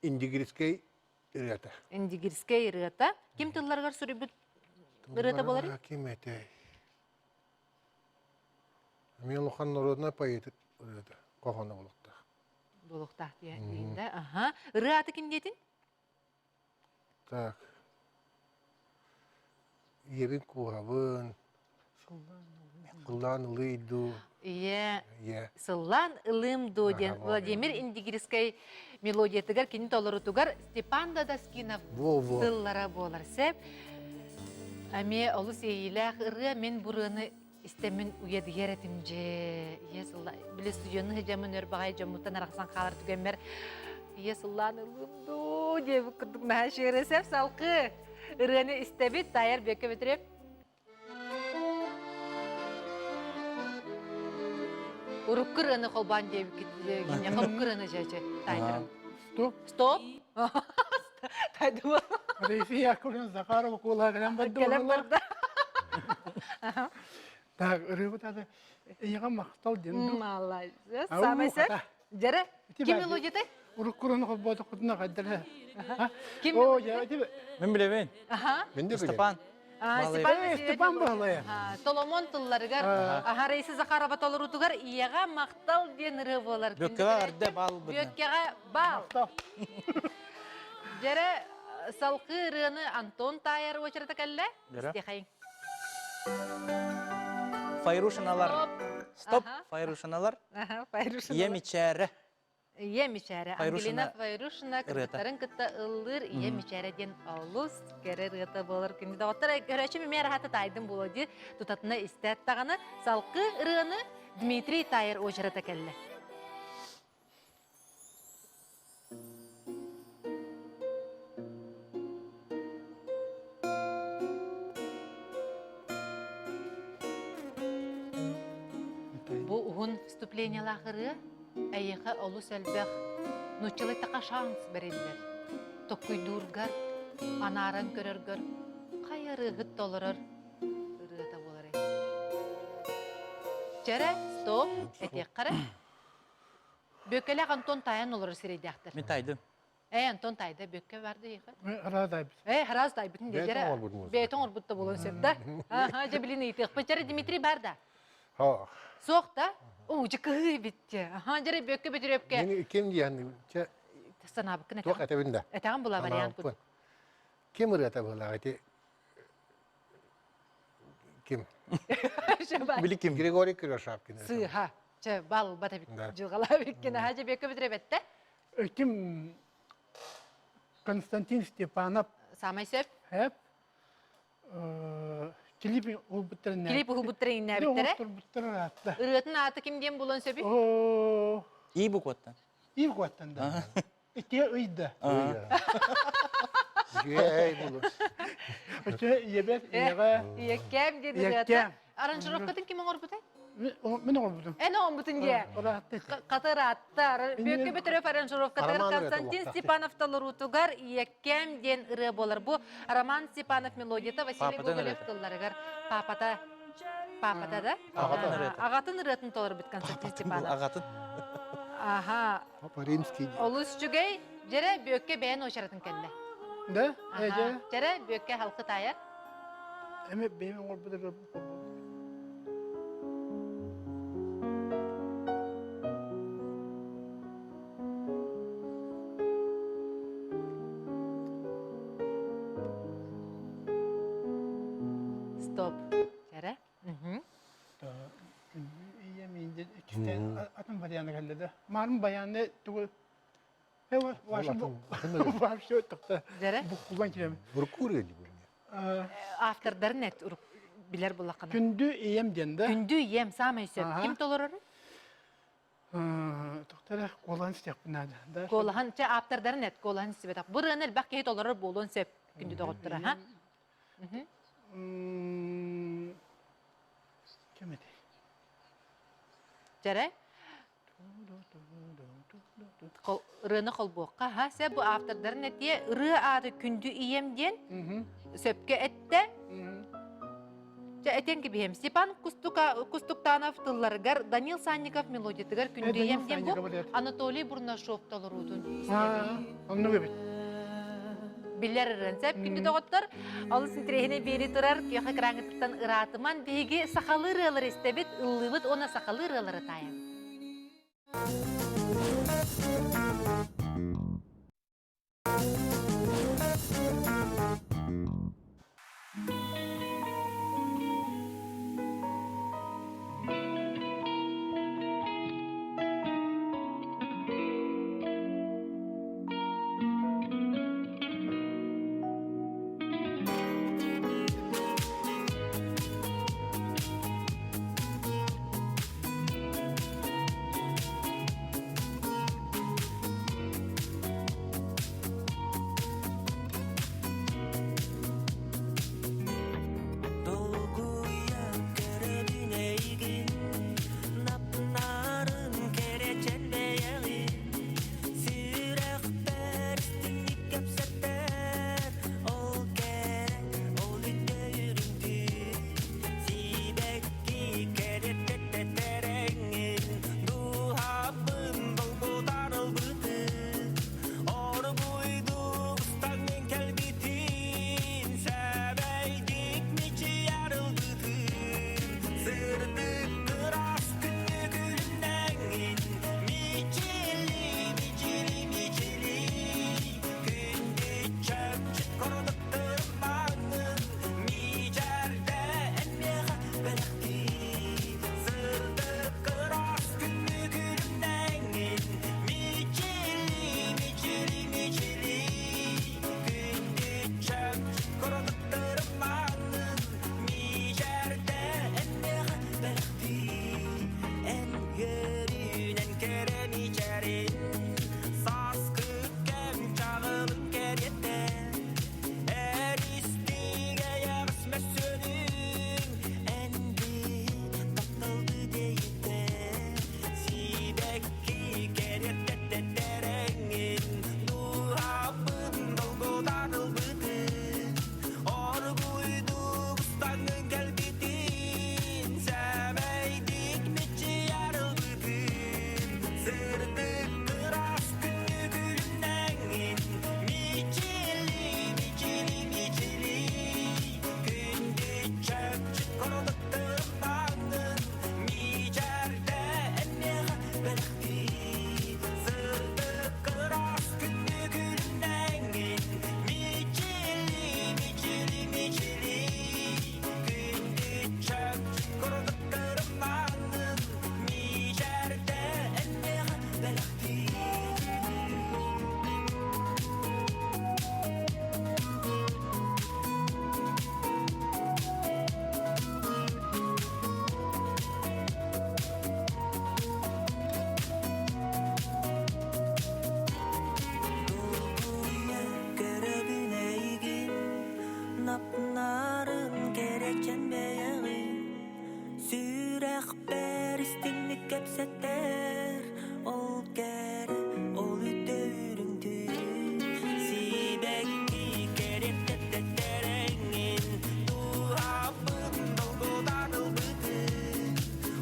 индигирскэй ырыата. Индигирскэй ырыата. Ким тылларыгар суруйбут ырыата буоларый? Ким этэй? Эмиэ улахан народнай поэт ырыата, хоһооно буолуохтаах. Буолуохтаах диэн да. Аха. Ырыа аата ким диэтин? Так. Ийэбин кууһабын. Сыллаан ылый дуу. Ийэ. Ийэ. Сыллаан ылыым дуу диэн Владимир Индигирскэй мелодиятыгар кини толорутугар Степан Дадаскинов тыллара буолар сөп. Эмиэ олус иэйиилээх ырыа мин бу ырыаны истэммин уйадыйар этим дьэ. Ийэ сылла били студионы сыдьаммын өр баҕайы дьоммуттан арахсан хаалар түгэммэр ийэ сыллаан ылыым дуу диэбит курдук наһаа үчүгэй сөп салгыы ырыаны истэбит таайар Бүөккэ Бөтүрүөп Урукку ырыаны холбоон диэбиккит киниэхэ урукку ырыаны дьэ таайтарым. Стоп. Стоп. Тайдыма. Раиса Яковлевна Захарова куолаһа кэлэн барда. Кэлэн барда. Так, ырыабыт аты эйиэхэ махтал диэн. Молодец. Самый сөп. Дьэрэ, ким мелодиятай? Урукку ырыаны холбоотохпутуна хайдара. Ким О, я тебе. Мен билэбин. Аха. Мен де Степан. Степан Степан Баһылайа. Соломон тылларыгар аха Раиса Захарова толоруутугар ийэҕэ махтал диэн ырыа буолар. Бүөккэҕэ эрдэ баал Бүөккэҕэ баал. Дьэрэ салгыы ырыаны Антон таайар уочарата кэллэ. Истиэхэйиҥ. Файрушиналар. Стоп. Файрушиналар. Файрушиналар. Ийэ мичээрэ. Ийэ мичээрэ. Ангелина Файрушина кыргыттарын кытта ыллыыр Ийэ мичээрэ диэн олус кэрэ ырыата буолар. Күндү доҕоттор, көрөөччүм эмиэ араһата таайдым буолуо дии. Тутатына истээт даҕаны салгыы ырыаны Дмитрий Таайар уочарата кэллэ. Бу уһун вступлениелаах ырыа Эйиэхэ олус элбэх нууччалыйтаха шанс бэриллэр. Токкуйдуургар, анааран көрөргөр хайа ырыаһыт толорор ырыата буоларый? Чэрэ, стоп, этиэххэ эрэ. Бүөккэлээх Антон таайан олорор сирэйдээхтэр. Мин таайдым. Ээ, Антон таайда, Бүөккэ барды эйиэхэ. Араас таайбыт. Ээ, араас таайбытын дии. Бэйэтин оҥорбут музыка. Бэйэтин оҥорбут да буолуон сөп да. Аха, дьэ билин ыйытыахпыт. Чэрэ, Дмитрий бар да? Ха. Суох да? Оо, дьэ кыһыы эбит дьэ. Аха, дьэ Бүөккэ Бөтүрүөпкэ. Мин ким диэн, чэ Санаабыккын туох этэҕин. этэбин да. Этэҕин була вариант Санаабыппын. Ким ырыата быһыылаах ити ким? Били ким? Григорий Кривошапкин. Сыыһа. Чэ, бал ылбат эбит. Дьылҕалаабыккын аһа дьэбиэккэ бүтүрэ Ким Константин Степанов. Самай сөп. Хэп. Клип уһулбуттарын Клип уһулбуттарын иннээбиттэрэ. Турбуттар аатта. Ырыатын ааты ким диэн булан сөбүй? Оо. И букваттан. И букваттан да. Ити ыйда. Үчүгэй булу. Өчө ийэбэр ийэҕэ. Ийэккэм диэн ырыата. Аранжировкатын ким оҥорбутай? Мин оҥорбутум. Эн оҥорбутун дии. Хата ыраатта. Бүөккэ Бөтөрөп аранжировкатыгар Константин Степанов толоруутугар Ийэккэм диэн ырыа буолар. Бу Роман Степанов мелодията Василий Гоголев тылларыгар папата Папата да? Аҕатын ырыатын толорбут Константин Степанов. Аҕатын. Аха. Папа римский. Олус үчүгэй. Дьэрэ Бүөккэ бэйэн уочаратын кэллэ. Да? Эдьэ. Дьэрэ Бүөккэ халкы таайар. Эми бэйэм оҥорбут Стоп. Дьэрэ. Атын вариант кэллэ да. Маарым баяны тугу Вообще тохта буккулан кирэм. Уруккур edi bu. Автордарын эт урук билер буллахына. Күндү ием диэн да. Күндү ием самай сөп. Ким толорор? Тохтара куолаһын истиэхпин наада. Куолаһын, чэ автордарын эт куолаһын истибэтэх. Бу ырыаны элбэх киһи толорор буолуон сөп күндү доҕоттора, ха? Ким этэй? Дьэрэ? Ырыаны холбуохха, ха? Сэ бу автордарын этиэ ырыа ааты күндү ийэм диэн сөпкө эттэ. Чэ, этиэн кэбиһиэм. Степан Кустука, Кустуктанов тылларыгар, Данил Санников мелодиятыгар Күндү ийэм диэн бу Анатолий Бурнашов толоруутун Оннук эбит. Биллэр ырыан сөп күндү доҕоттор. Олус интэриэһинэй биэри турар күөх экраҥҥытыттан ыраатыман биһиги сахалыы ырыалары истэбит, ыллыыбыт уонна сахалыы ырыалары таайабыт. кэпсэтэр Ол кэрэ, ол үтүөрүҥ Сибэкки кэриэттэрэҥҥин Туһаппын долгутан ылбытын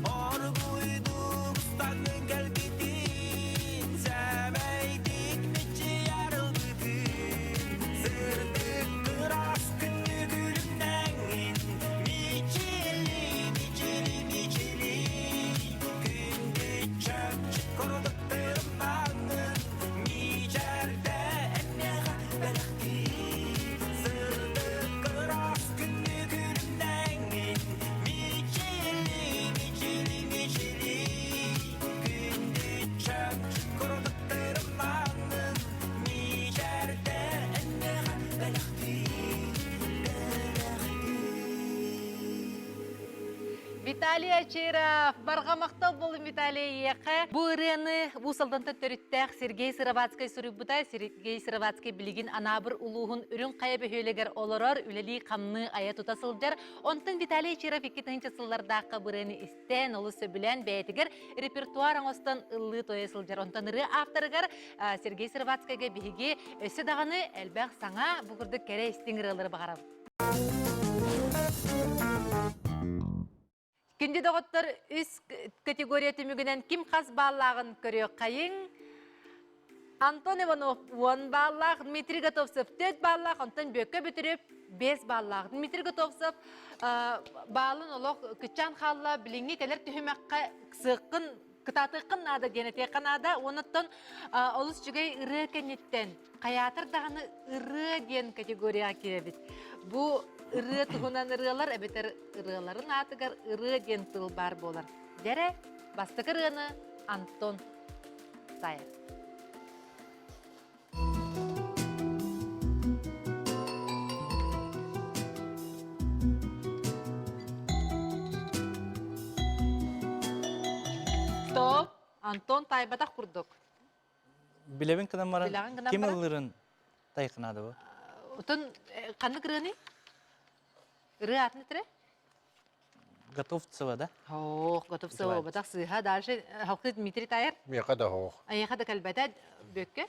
Оргуйдук устаҥҥын кэлбитин Сэмэйдик мичийэр ылбытын Сырдык ыраас күннү күлүмнэҥҥин Мичили, мичили, мичили Күндү чөмчүк курдук тырымнаҥҥын Мичээрдэ эмиэхэ бэлэхтии Сырдык ыраас күннү күлүмнэҥҥин Мичили, мичили, мичили Күндү чөмчүк курдук тырымнаҥҥын Мичээрдэ эмиэхэ бэлэхтии Бэлэхтии Виталий Очиров, барҕа махтал буолун Виталий эйиэхэ. Бу ырыаны Уус Алдантан төрүттээх Сергей Сыроватскай суруйбута. Сергей Сыроватскай билигин Анаабыр улууһун Үрүҥ Хайа бөһүөлэгэр олорор, үлэлии-хамныы айа-тута сылдьар. Онтон Виталий Очиров 2000 сыллардаахха бу ырыаны истэн, олус сөбүлээн бэйэтигэр репертуар оҥостон ыллыы-туойа сылдьар. Онтон ырыа авторыгар Сергей Сыроватскайга биһиги өссө даҕаны элбэх саҥа, бу курдук кэрэ истиҥ ырыалары баҕарабыт. Күндү доҕоттор, үс категория түмүгүнэн ким хас бааллааҕын көрүөххэйиҥ. Антон Иванов 10 бааллаах, Дмитрий Готовцев 4 бааллаах, онтон Бүөккэ Бүтүрүп 5 бааллаах. Дмитрий Готовцев баалын олох кыччаан хаалла, билиҥҥи кэлэр түһүмэххэ сыаххын кытаатыаххын наада диэн этиэххэ наада. Онуттан олус үчүгэй ырыа кэнниттэн хайаатар даҕаны ырыа диэн категорияҕа киирэбит. Бу ырыа туһунан ырыалар эбэтэр ырыаларын аатыгар ырыа диэн тыл баар буолар. Дьэрэ, бастакы ырыаны Антон Таев. Стоп! Антон таайбатах курдук. Билэбин гынан баран, Билэҕин гынан ким баран? ыллырын тайхынаада бу? Отон ханнык ырыаны? Ырыа атын этэрэ? Готовцева, да? Ох, Готовцева батах сыыһа. Дальше халкы Дмитрий Тайер. Миэхэ да оһох. Айыха да кэлбэтэ бүөккэ.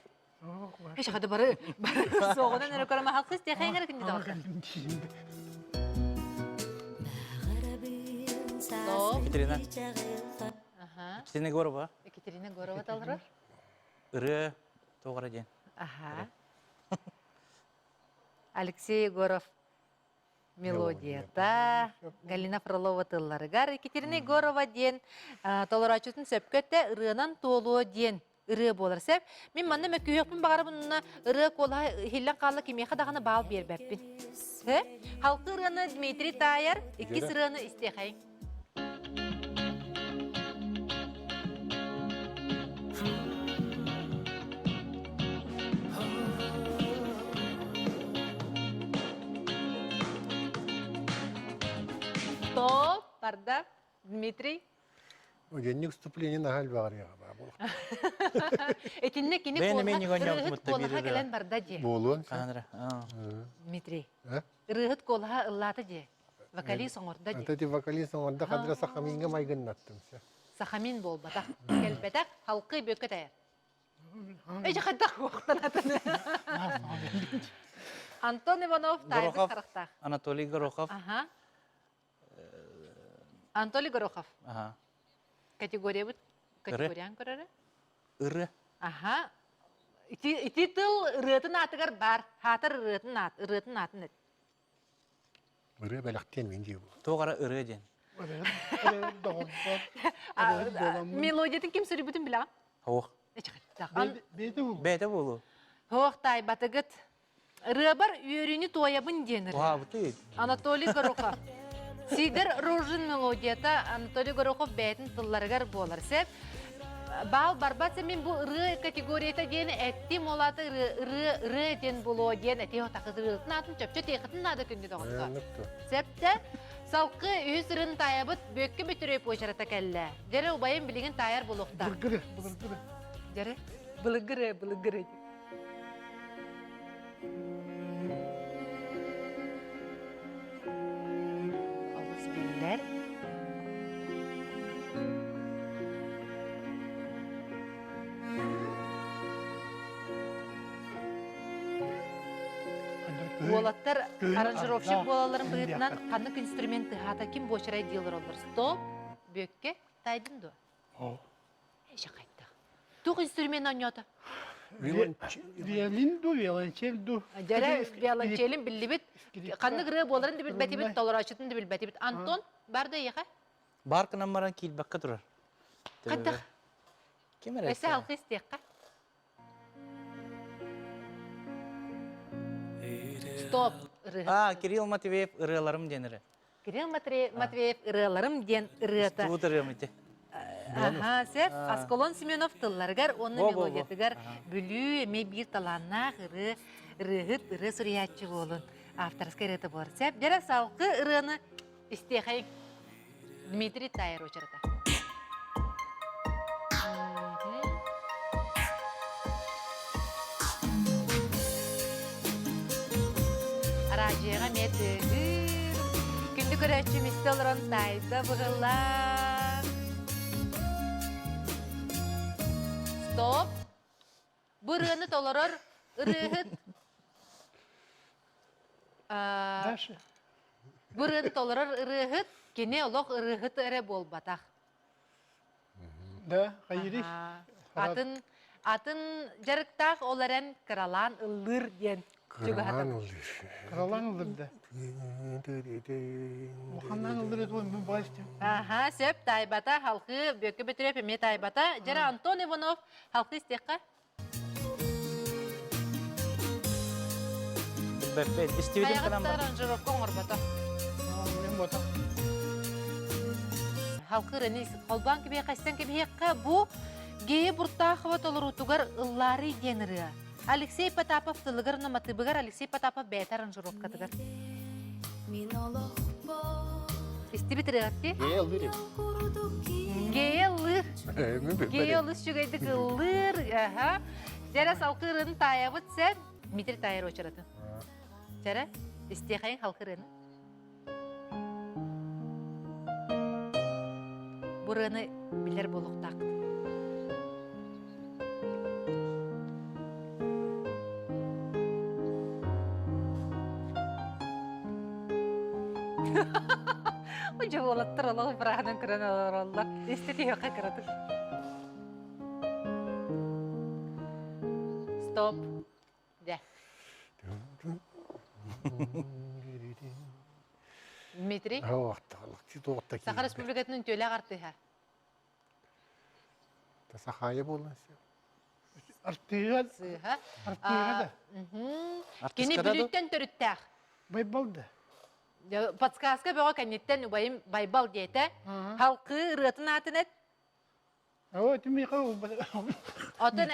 Эш хада бары бары соҕунан эрэ көрөмө халкыс тиэхэйиҥ эрэ кинди таҕыста. Екатерина. Аха. Екатерина Егорова. Екатерина Егорова талырар. Ырыа тоҕора диэн. Аха. Алексей Егоров мелодията Галина Фролова тылларыгар Екатерина Егорова диэн толорооччутун сөпкө эттэ ырыанан туолуо диэн ырыа буолар сөп. Мин манна мөккүһүөхпүн баҕарабын уонна ырыа куолаһа иһиллэн хаалла кимиэхэ даҕаны баал биэрбэппин. Халкы ырыаны Дмитрий Тайер, иккис ырыаны истиэхэйиҥ. Топ, барда, Дмитрий. Угенник вступление наһаа элбэҕэр баа буолуох. Итиннэ кини ырыаһыт куолаһа кэлэн барда дии. Буолуон. Дмитрий. Ырыаһыт куолаһа ыллаата дии. Вокалист оҥордо дии. Ити вокалист оҥордо хадра сахаминга майгыннаттым. Сахамин буолбатах. Кэлбэтэх халкы бүөккэ тайар. Эжи хайдах уохтан атыны. Антон Иванов таайбыт харахтаах. Анатолий Горохов. Ага. Анатолий Горохов. Ага. Категориябыт категориян көрөрө. Ыры. Аха. Ити ити тыл ырыатын аатыгар бар. Хаатар ырыатын аат, ырыатын аатын эт. Ырыа бэлэхтиэн мин дии буолуо. Туох ара ырыа диэн. Мелодиятын ким суруйбутун билэҕин? Суох. Бэйэтэ буолуо. Суох таайбатыгыт. Ырыабар үөрүүнү туойабын диэн ырыа. Анатолий Горохов. Сидор Рожин мелодията Анатолий Горохов бэйэтин тылларыгар буолар. Сөп. Баал барбат мин бу ырыа категорията диэн эттим ол аата ырыа ырыа ырыа диэн булуо диэн этии отакы ырыатын аатын чөпчө тиэхитин наада күндү доҕотто. Септэ салкы үһүс ырын таайабыт бүөккэ бүтүрүй почерата кэллэ. Дьэрэ убайым билигин таайар булуохтаах. Былыргыры, былыргыры. Дьэрэ былыргыры, былыргыры. Олус биллэр. Уолаттар аранжировщик буолалларын быһыытынан ханнык инструмент тыһаата ким буочарай дии олороллор? Стоп, бүөккэ, тайдын дуо? Эше хайдах. Туох инструмент оонньоото? Виолин ду, виолончель ду. Дьэрэ виолончелин биллибит. Ханнык ырыа буоларын да билбэтибит, толорооччутун да билбэтибит. Антон, бар да эйиэхэ? Бар гынан баран киирбэккэ турар. Хайдах? Ким эрэ? Өссө алгы истиэххэ. Стоп! А, Кирилл Матвеев ырыаларым диэн эрэ. Кирилл Матвеев ырыаларым диэн ырыата. Туут ырыам ити. Аха, сөп. Аскалон Семенов тылларыгар уонна мелодиятыгар Бүлүү эмиэ биир талааннаах ырыа ырыаһыт, ырыа суруйааччы буолун. Авторскай ырыата буолар. Сөп. Дьэрэ салгы ырыаны истиэхэйиҥ. Дмитрий Тайер очерата. Араадьыйаҕа эмиэ тыаһыыр. Күндү көрөөччүм истэ олорон таайда быһыллаах. Стоп! Бу ырыаны толорор ырыаһыт Даша. Бу ырыаны толорор ырыаһыт кини олох ырыаһыт эрэ буолбатах. Да, хайырый? Атын атын дьарыктаах ол эрэн кыралаан ыллыыр диэн Кыралаан ыллыыр. Кыралаан ыллыр да. Улаханнаан ыллыр этэ мин баайстым. Аха, сөп, таайбата, халқы, Бүөккэ Бөтүрүөп эмиэ таайбата. Дьэрэ Антон Иванов халқы истиэххэ. Билбэппин. Истибитим гынан Хайаҕыт аранжировка оҥорбото. Мен ботах. Халқы ырыаны холбоон кэбиһиэххэ, истэн кэбиһиэххэ, бу Гея Буртахова толоруутугар ыллаарый диэн ырыа. Алексей Потапов тылыгар уонна матыыбыгар Алексей Потапов бэйэтэ аранжировкатыгар. Мин олохпор Истибит ырыаҕыт Гея ыллыыр эбит. Гея ыллыыр. Гея олус үчүгэйдик ыллыыр. Аха. Дьэрэ салкы ырыаны таайабыт сен. Дмитрий таайар уочаратын. Дьэрэ, истиэхэйин халкы ырыаны. Бу ырыаны билэр буолуохтааххыт. Дьэ уолаттар олох бырааһынан көрөн олороллор. Истэ түһүөххэ кыратык. Стоп. Дьэ. Дмитрий. Саха Республикатын үтүөлээх артыыһа. Сахаайа буолан Артыыга. Сыыһа. Артыыга да. Кини Бүлүүттэн төрүттээх. Байбал да. Подсказка бөҕө кэнниттэн убайым Байбал диэтэ. Халкыы ырыатын аатын эт. Оо, Дмитрий Отон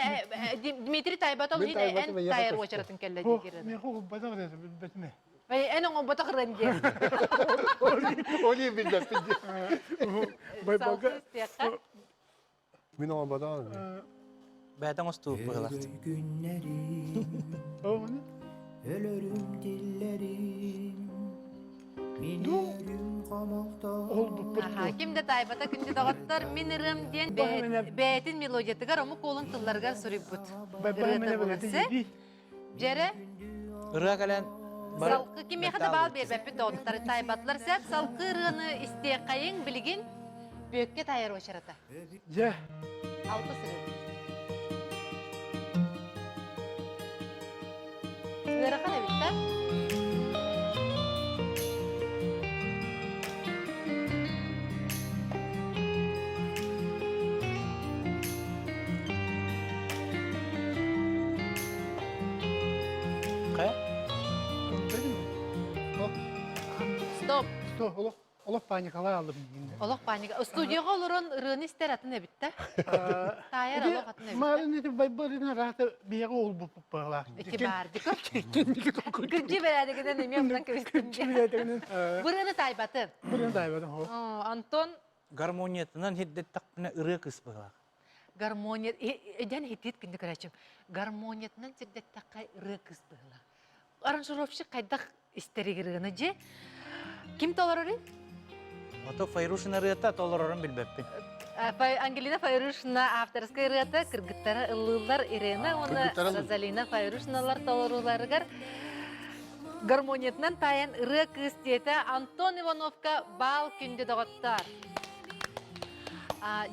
Дмитрий Тайбатов Мин иһин Тайбатов эн эйиэхэ тайар көстө. уочаратын кэллэ диир. Миэхэ угуббатах ырыата билбэтим ээ. Эн оҥорботох ырыан диэн. Ол билбэппин диэн. Байбалга Салгыы истиэххэ. Мин оҥорботоҕум. Бэйэтэ оҥостубут быһыылаах. Күннэрим, өлөрүм тиллэрим, мин өлүм хомолто. Ким да таайбата күндү доҕоттор, мин ырыам диэн бэйэтин мелодиятыгар омук уолун тылларыгар суруйбут. Ырыата буоласы. Дьэрэ. Ырыа кэлэн Салкы кимиэхэ да баал биэрбэппит доҕоттор таайбатылар сөп салкы ырыаны истиэххэйиҥ билигин бүөккэ таайар уочарата. Дьэ. Алтыс ырыа. Ыарахан эбит да? Хайа? Стоп. Стоп, олох Олох паникалаа алдым дигинде. Олох паника. Студияга олорон ырыаны истэр атын эбит да. Таайар олох атын эбит. Марын ити байбарына раата биэҕэ олбуппалаах. Ити баар дикор. Кырдьы бэрээдэгинэн эмиэ онтон кэбистим. Бырыаны таайбатын. Бырыаны таайбатын. Антон Гармониятынан хирдеттахпына ырыа кыс быһылаах. Гармония дьэн хитит күндү көрөөчүм. Гармониятынан сирдэттэххэ ырыа кыс быһылаах. Аранжировщик хайдах истэригэр ырыаны дьэ ким толорорун? Ото Файрушина ырыата толорорун билбэппин. Ангелина Файрушина авторскай ырыата кыргыттара ыллыыллар Ирена уонна Розалина Файрушиналар толорууларыгар. Гармониятынан таайан ырыа кыыс диэтэ Антон Ивановка баал күндү доҕоттоор.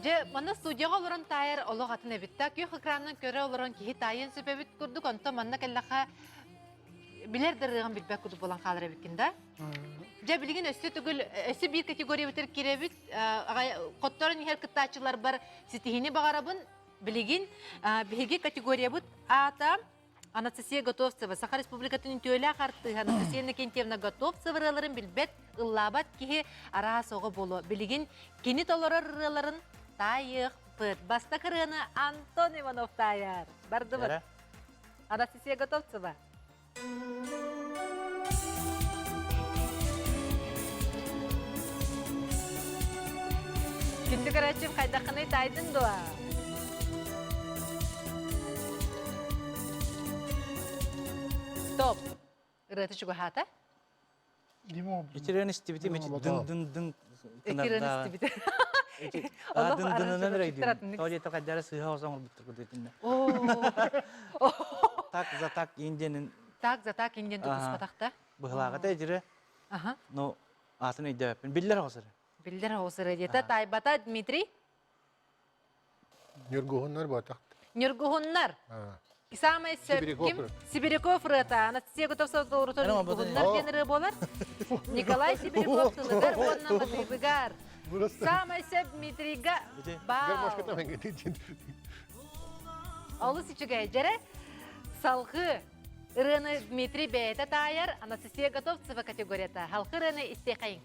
Дьэ, манна студияҕа олорон таайар олох атын эбит да. Күөх экранынан көрө олорон киһи таайыан сөп эбит курдук, онтон манна кэллэххэ билэр да ырыаҕын билбэт курдук буолан хаалар эбиккин да. Дьэ, билигин өссө төгүл, өссө биир категориябытыгар киирэбит. Хотторон иһэр кыттааччыларбар ситиһиини баҕарабын. Билигин биһиги категориябыт аата Анастасия Готовцева, Саха Республикатын үтүөлээх артыыһа Анастасия Иннокентьевна Готовцева ырыаларын билбэт, ыллаабат киһи араас оҕо буолуо. Билигин кини толорор ырыаларын таайыахпыт. Бастакы ырыаны Антон Иванов таайар. Бардыбыт. Анастасия Готовцева. Күндү көрөөччүм хайдаххыный таайдын дуо? Стоп. Ырыата чугаһаата. Итирэн истибитим ити дын дын дын Итирэн истибит. Дын дынынан эрэ Тоҕо диэтэ хайдара сыыһа осон оҥорбуттар курдук Так за так индианин Так за так индиан тутуспатахта. Быһылааҕыта итирэ. Ну атын өйдөөппүн. Биллэр оҕосыры. Биллэр оҕосыры диэтэ. Тайбата Дмитрий. Ньургуһуннар буотах. Ньургуһуннар. Самай сөп ким? Сибиряков ырыата. Анастасия Готовцева толорутун Ньургуһуннар диэн ырыа буолар. Николай Сибиряков тылыгар уонна матыыбыгар. Самай сөп Дмитрийга баал. Олус үчүгэй. Дьэрэ салгыы ырыаны Дмитрий бэйэтэ таайар Анастасия Готовцева категорията. Халқы ырыаны истиэхэйиҥ.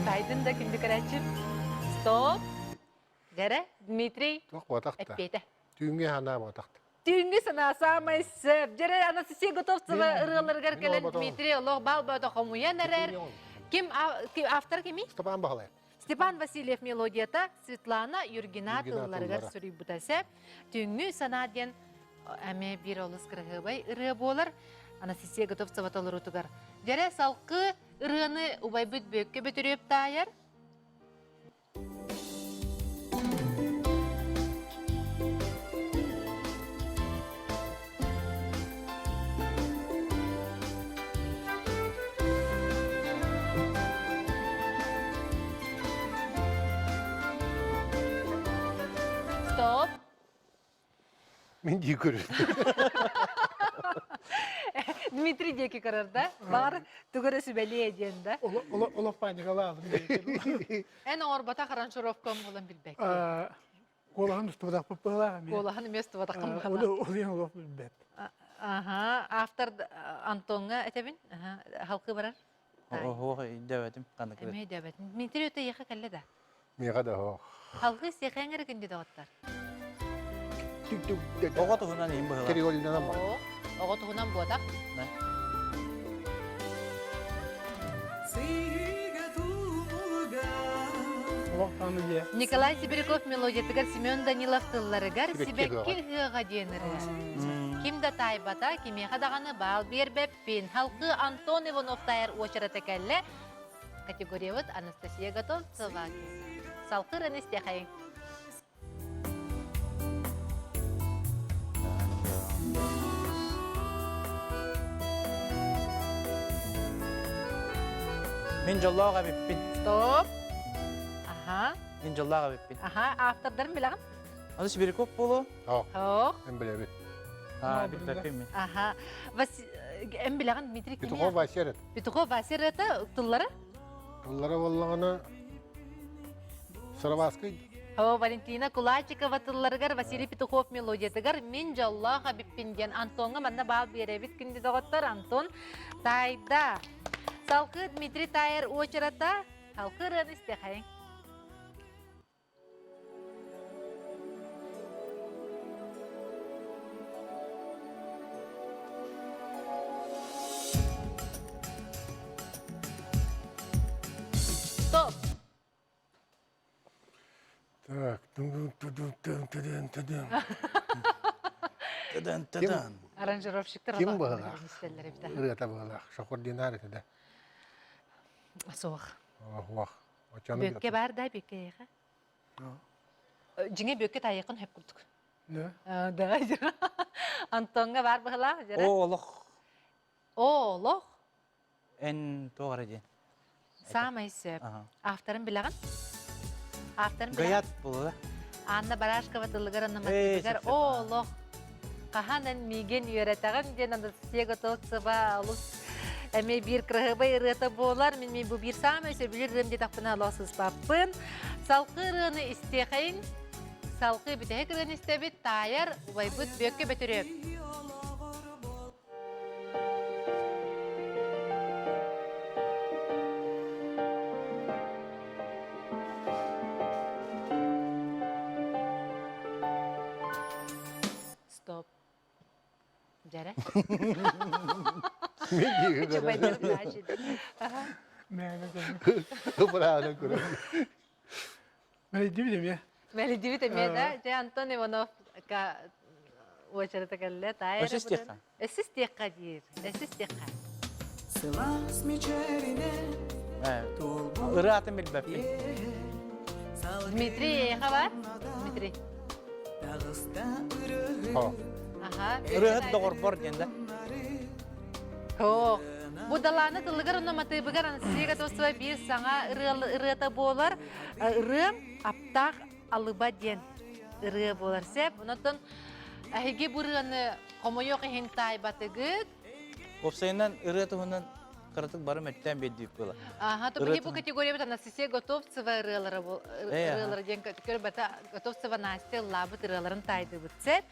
Тайдын да күндү көрөөччүм. Стоп. Дэрэ, Дмитрий. Туох буотах та. Эппиэтэ. Түүҥҥү санаа буотах та. Түүҥҥү санаа саамай сөп. Дьэрэ Анастасия Готовцева ырыаларыгар кэлэн Дмитрий олох бал бөтө хомуйан эрэр. Ким автор кимий? Степан Баһылай. Степан Васильев мелодията Светлана Юргина тылларыгар суруйбута сөп. Түүҥҥү санаа диэн эмиэ биир олус кыраһыабай ырыа буолар. Анастасия Готовцева толоруутугар. Дьэрэ салкы ырыаны убайбыт Бүөккэ Бөтүрүөп таайар. Стоп. Мин дии көрөр. Дмитрий диэки көрөр да? Баҕар тугу эрэ сүбэлиэ диэн да? Олох паникалаабын. Эн оҥорботох аранжировкам буолан билбэккин. Куолаһын устубатахпыт быһалаах эмиэ. Куолаһын эмиэ устубатаххын быһалаах. Ол иһин олох билбэт. Аха, автор Антоҥҥа этэбин. Халкы барар. Оһуох өйдөөбөтүм ханнык Эмиэ өйдөөбөтүм. Дмитрий өтө эйиэхэ кэллэ да? Миэхэ да оһох. Халгыы сиэхэҥ эрэ күндү доҕоттор. Оҕо туһунан иһин быһылаах. Триолинанан бар. Оҕо туһунан буотах. Николай Сибиряков мелодиятыгар Семен Данилов тылларыгар «Сибэкки ыһыаҕа» диэн ырыа. Ким да таайбата, кимиэхэ даҕаны баал биэрбэппин. Халкы Антон Иванов таайар уочарата кэллэ. Категориябыт Анастасия Готовцева. Салкы ырыаны истиэхэйиҥ. Мин дьоллоох эбиппин. Стоп. Аха. Мин дьоллоох эбиппин. Аха, автордарын билэҕин? Аны Сибиряков буолуо. Ох. Эн билэбит. Аа, билбэппин мин. Аха. Эн билэҕин Дмитрий кими? Петухов Вася эрэ. Петухов Вася эрэ тыллары? Тыллара буоллаҕына Сараваскай О, Валентина Кулачикова тылларыгар Василий Петухов мелодиятыгар «Мин дьоллоох эбиппин» диэн Антоҥҥа манна баал биэрэбит күндү доҕоттор Антон Тайда. Салгыы Дмитрий Тайер уочарата Халкы ырыаны истиэхэйиҥ. Стоп! Так. Тыдан, тыдан. Аранжировщиктар Ким быһылаах? Ырыата быһылаах. Шохор Динар этэ да. Суох. Суох. Бүөккэ бар да бүөккэ эйиэхэ? Дьиҥэ бүөккэ таайыаххын сөп курдук. Да. Да. Антоҥҥа бар быһылаах дьара. О, олох. О, олох. Эн туох эрэ диэн. Саамай сөп. Авторын билэҕин? Авторын билэҕин? Гаят буолла. Анна Барашкова тылыгар анаматыгар о олох хаһан эн миигин үөрэтэҕин диэн Анастасия Готовцева олус эмиэ биир кыраһыабай ырыата буолар. Мин бу биир саамай сөбүлүүр ырыам диэтэхпинэ олох сыыспаппын. Салгыы ырыаны истиэхэйин. Салгыы бүтэһик ырыаны истэбит. Таайар убайбыт Бүөккэ Бөтүрүөп. Стоп. Дьэрэ. Мэлийдибит эмиэ. Мэлийдибит эмиэ да. Дьэ Антон Иванов уочарата кэллэ. Таайар Өссө истиэххэ. Өссө истиэххэ диир. Өссө истиэххэ. Сылаас мичээринэ Ырыа атын билбэппин. Дмитрий эйиэхэ бар? Дмитрий. Аха. Ырыаһыт доҕорбор диэн да. Суох. Бу далааны тылыгар уонна матыыбыгар Анастасия Готовцева биир саҥа ырыата буолар. Ырыам аптаах алыба диэн ырыа буолар сөп. Онон эһиги бу ырыаны хомойуох иһин таайбатыгыт. Уопсайынан ырыа туһунан кыратык бары мөттөөн биэрдибит буола. Аха, то бу категория Анастасия Готовцева ырыалара ырыалара диэн көрбөтө Готовцева Настя ыллаабыт ырыаларын таайдыбыт сөп.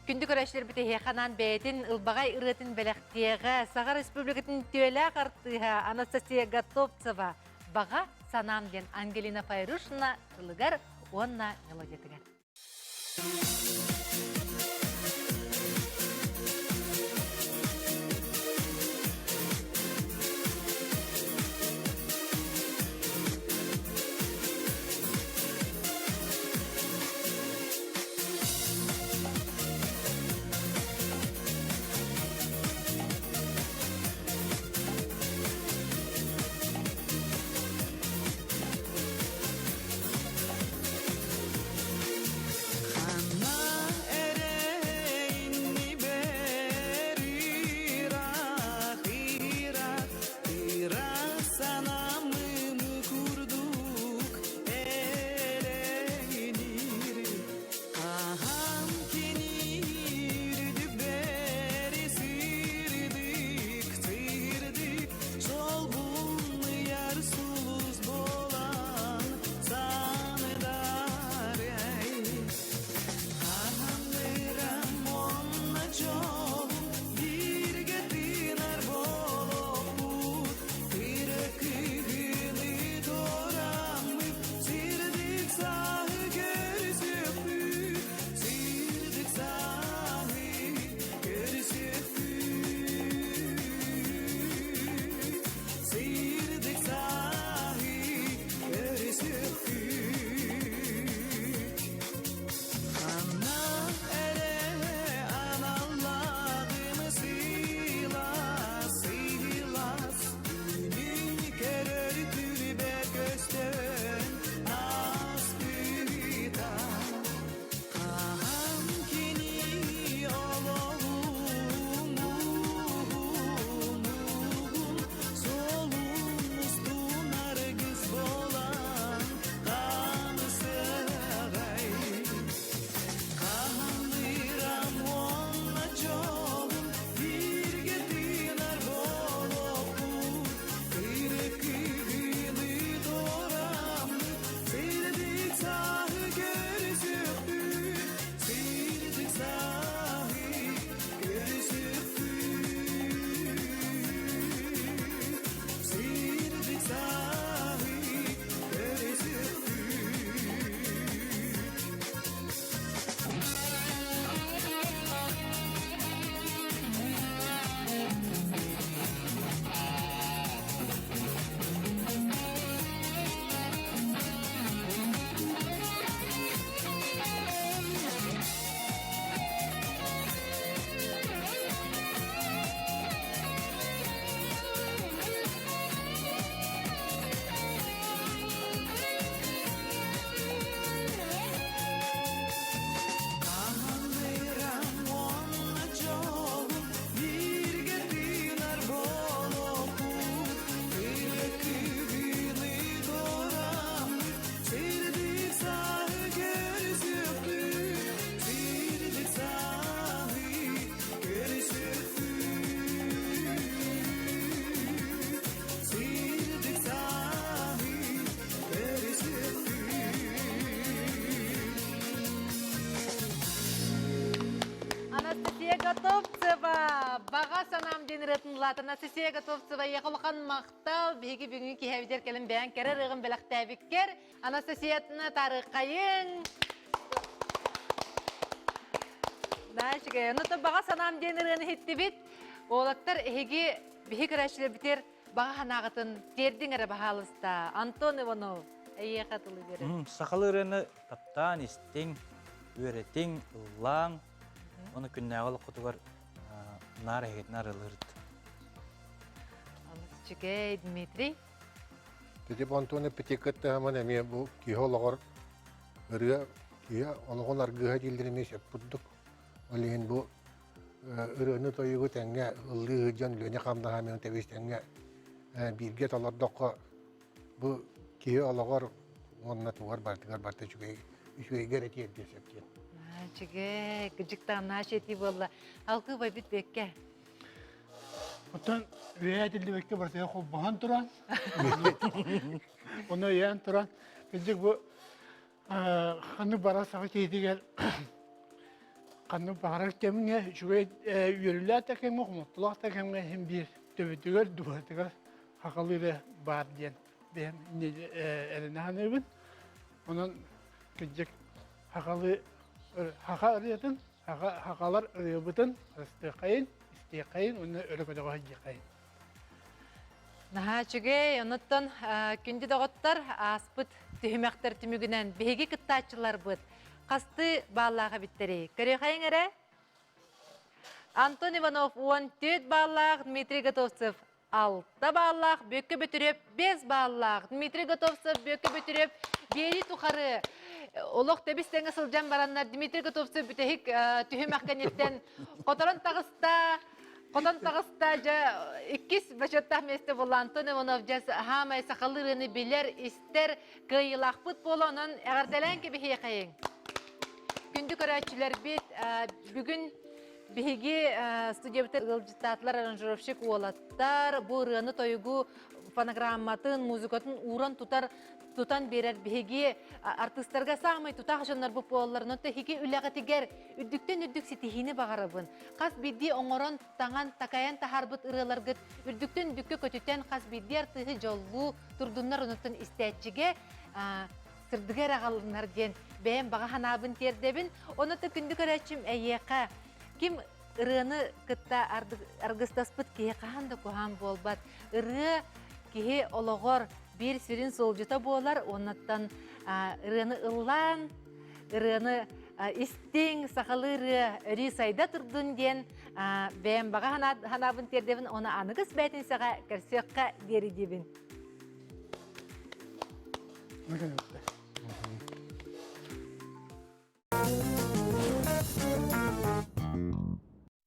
Күндү көрөөччүлэрбит эһиэхэ анаан бэйэтин ылбаҕай ырыатын бэлэхтиэҕэ Саха Республикатын үтүөлээх артыыһа Анастасия Готовцева Баҕа санаам диэн Ангелина Файрушина тылыгар уонна мелодиятыгар. Ханна Готовцева баҕа санаам диэн ырыатын ылаата. Анастасия Готовцева эйиэхэ улахан махтал. Биһиги бүгүҥҥү киһэбитигэр кэлэн бэйэҥ кэрэ ырыаҕын бэлэхтээбиккэр. Анастасиятына тарыххайыҥ. Наачыгай. Ону баҕа санаам диэн ырыаны иһиттибит. Уолаттар эһиги биһи көрөөччүлэрбитигэр баҕа санааҕытын тиэрдиҥ эрэ баһаалыста. Антон Иванов, эйиэхэ тылы биэрэр. Сахалыы ырыаны таптаан истиҥ, үөрэтиҥ, ыллааҥ. Ону күннээҕи олоххутугар наар эһигитин арылыырыт. Алыс үчүгэй, Дмитрий. Тити Антон эппитиккыттаһаман эмиэ бу киһи олоҕор ырыа киһи олоҕун аргыһа дииллэр эмиэ сөп курдук. Ол иһин бу ырыаны-тойугу тэҥҥэ ыллыы сылдьан үлэни-хамнаһы эмиэ тэбис тэҥҥэ бииргэ толордоххо бу киһи олоҕор уонна тугар барытыгар барыта үчүгэй үчүгэйгэ эрэ тиэрдиэ сөп диэн. Үчүгэй, кыдьыктааннаах этии буолла. Алгыы байбыт бэккэ. Оттон үөһээ этиллибэккэ барытыгар холбоһон туран, ону өйөөн туран, кырдьык бу ханнык бара саха киһитигэр ханнык баҕарар кэмҥэ үчүгэй үөрүүлээх да кэмҥэ, хомолтолоох да кэмҥэ иһин биир төбөтүгэр, дууһатыгар хахалыы эрэ баар диэн бэйэм эрэнэ саныыбын. Онон кырдьык хахалыы хаха ырыатын, хахалар ырыабытын харыстыаххайын, истиэххэйин уонна өрө көтөҕө сылдьыаххайын. Наһаа үчүгэй. Онуттан күндү доҕоттор, ааспыт түһүмэхтэр түмүгүнэн биһиги кыттааччыларбыт хастыы бааллаах эбиттэрий? Көрүөхайыҥ эрэ. Антон Иванов 14 бааллаах, Дмитрий Готовцев 6 бааллаах, Бүөккэ Бөтүрүөп 5 бааллаах, Дмитрий Готовцев, Бүөккэ Бөтүрүөп биэрии тухары олох тэбис тэҥэ сылдьан бараннар Дмитрий Готовцев бүтэһик түһүмэх кэнниттэн хоторон таҕыста. Хотон таҕыста дьэ иккис бочуоттаах миэстэ буолла Антон Иванов дьэ саамай сахалыы ырыаны билэр, истэр кыайыылаахпыт буола онон эҕэрдэлээн кэбиһиэхэйиҥ. Күндү көрөөччүлэрбит бүгүн биһиги студиябытыгар ыалдьыттаатылар аранжировщик уолаттар бу ырыаны тойугу фонограмматын, музыкатын ууран тутар тутан биэрэр биһиги артыыстарга саамай тутаах дьоннорбут буолаллар. Онон эһиги үлэҕитигэр үрдүктэн үрдүк ситиһиини баҕарабын. Хас биирдии оҥорон, таҥан, такайан таһаарбыт ырыаларгыт үрдүктэн үрдүккэ көтүтэн хас биирдии артыыһы дьоллуу турдуннар онуттан истээччигэ сырдыгы эрэ аҕалыннар диэн бэйэм баҕа санаабын тиэрдэбин. Онон күндү көрөөччүм эйиэхэ ким ырыаны кытта аргыстаспыт киһи хаһан да куһаан буолбат. Ырыа киһи олоҕор биир сүрүн суолдьута буолар. Оннуттан ырыаны ыллаан, ырыаны истиҥ, сахалыы ырыа өрүү сайда турдун диэн бэйэм баҕа санаабын тиэрдэбин. Оны аныгыс бээтинсэҕэ көрсүөххэ диэри диибин.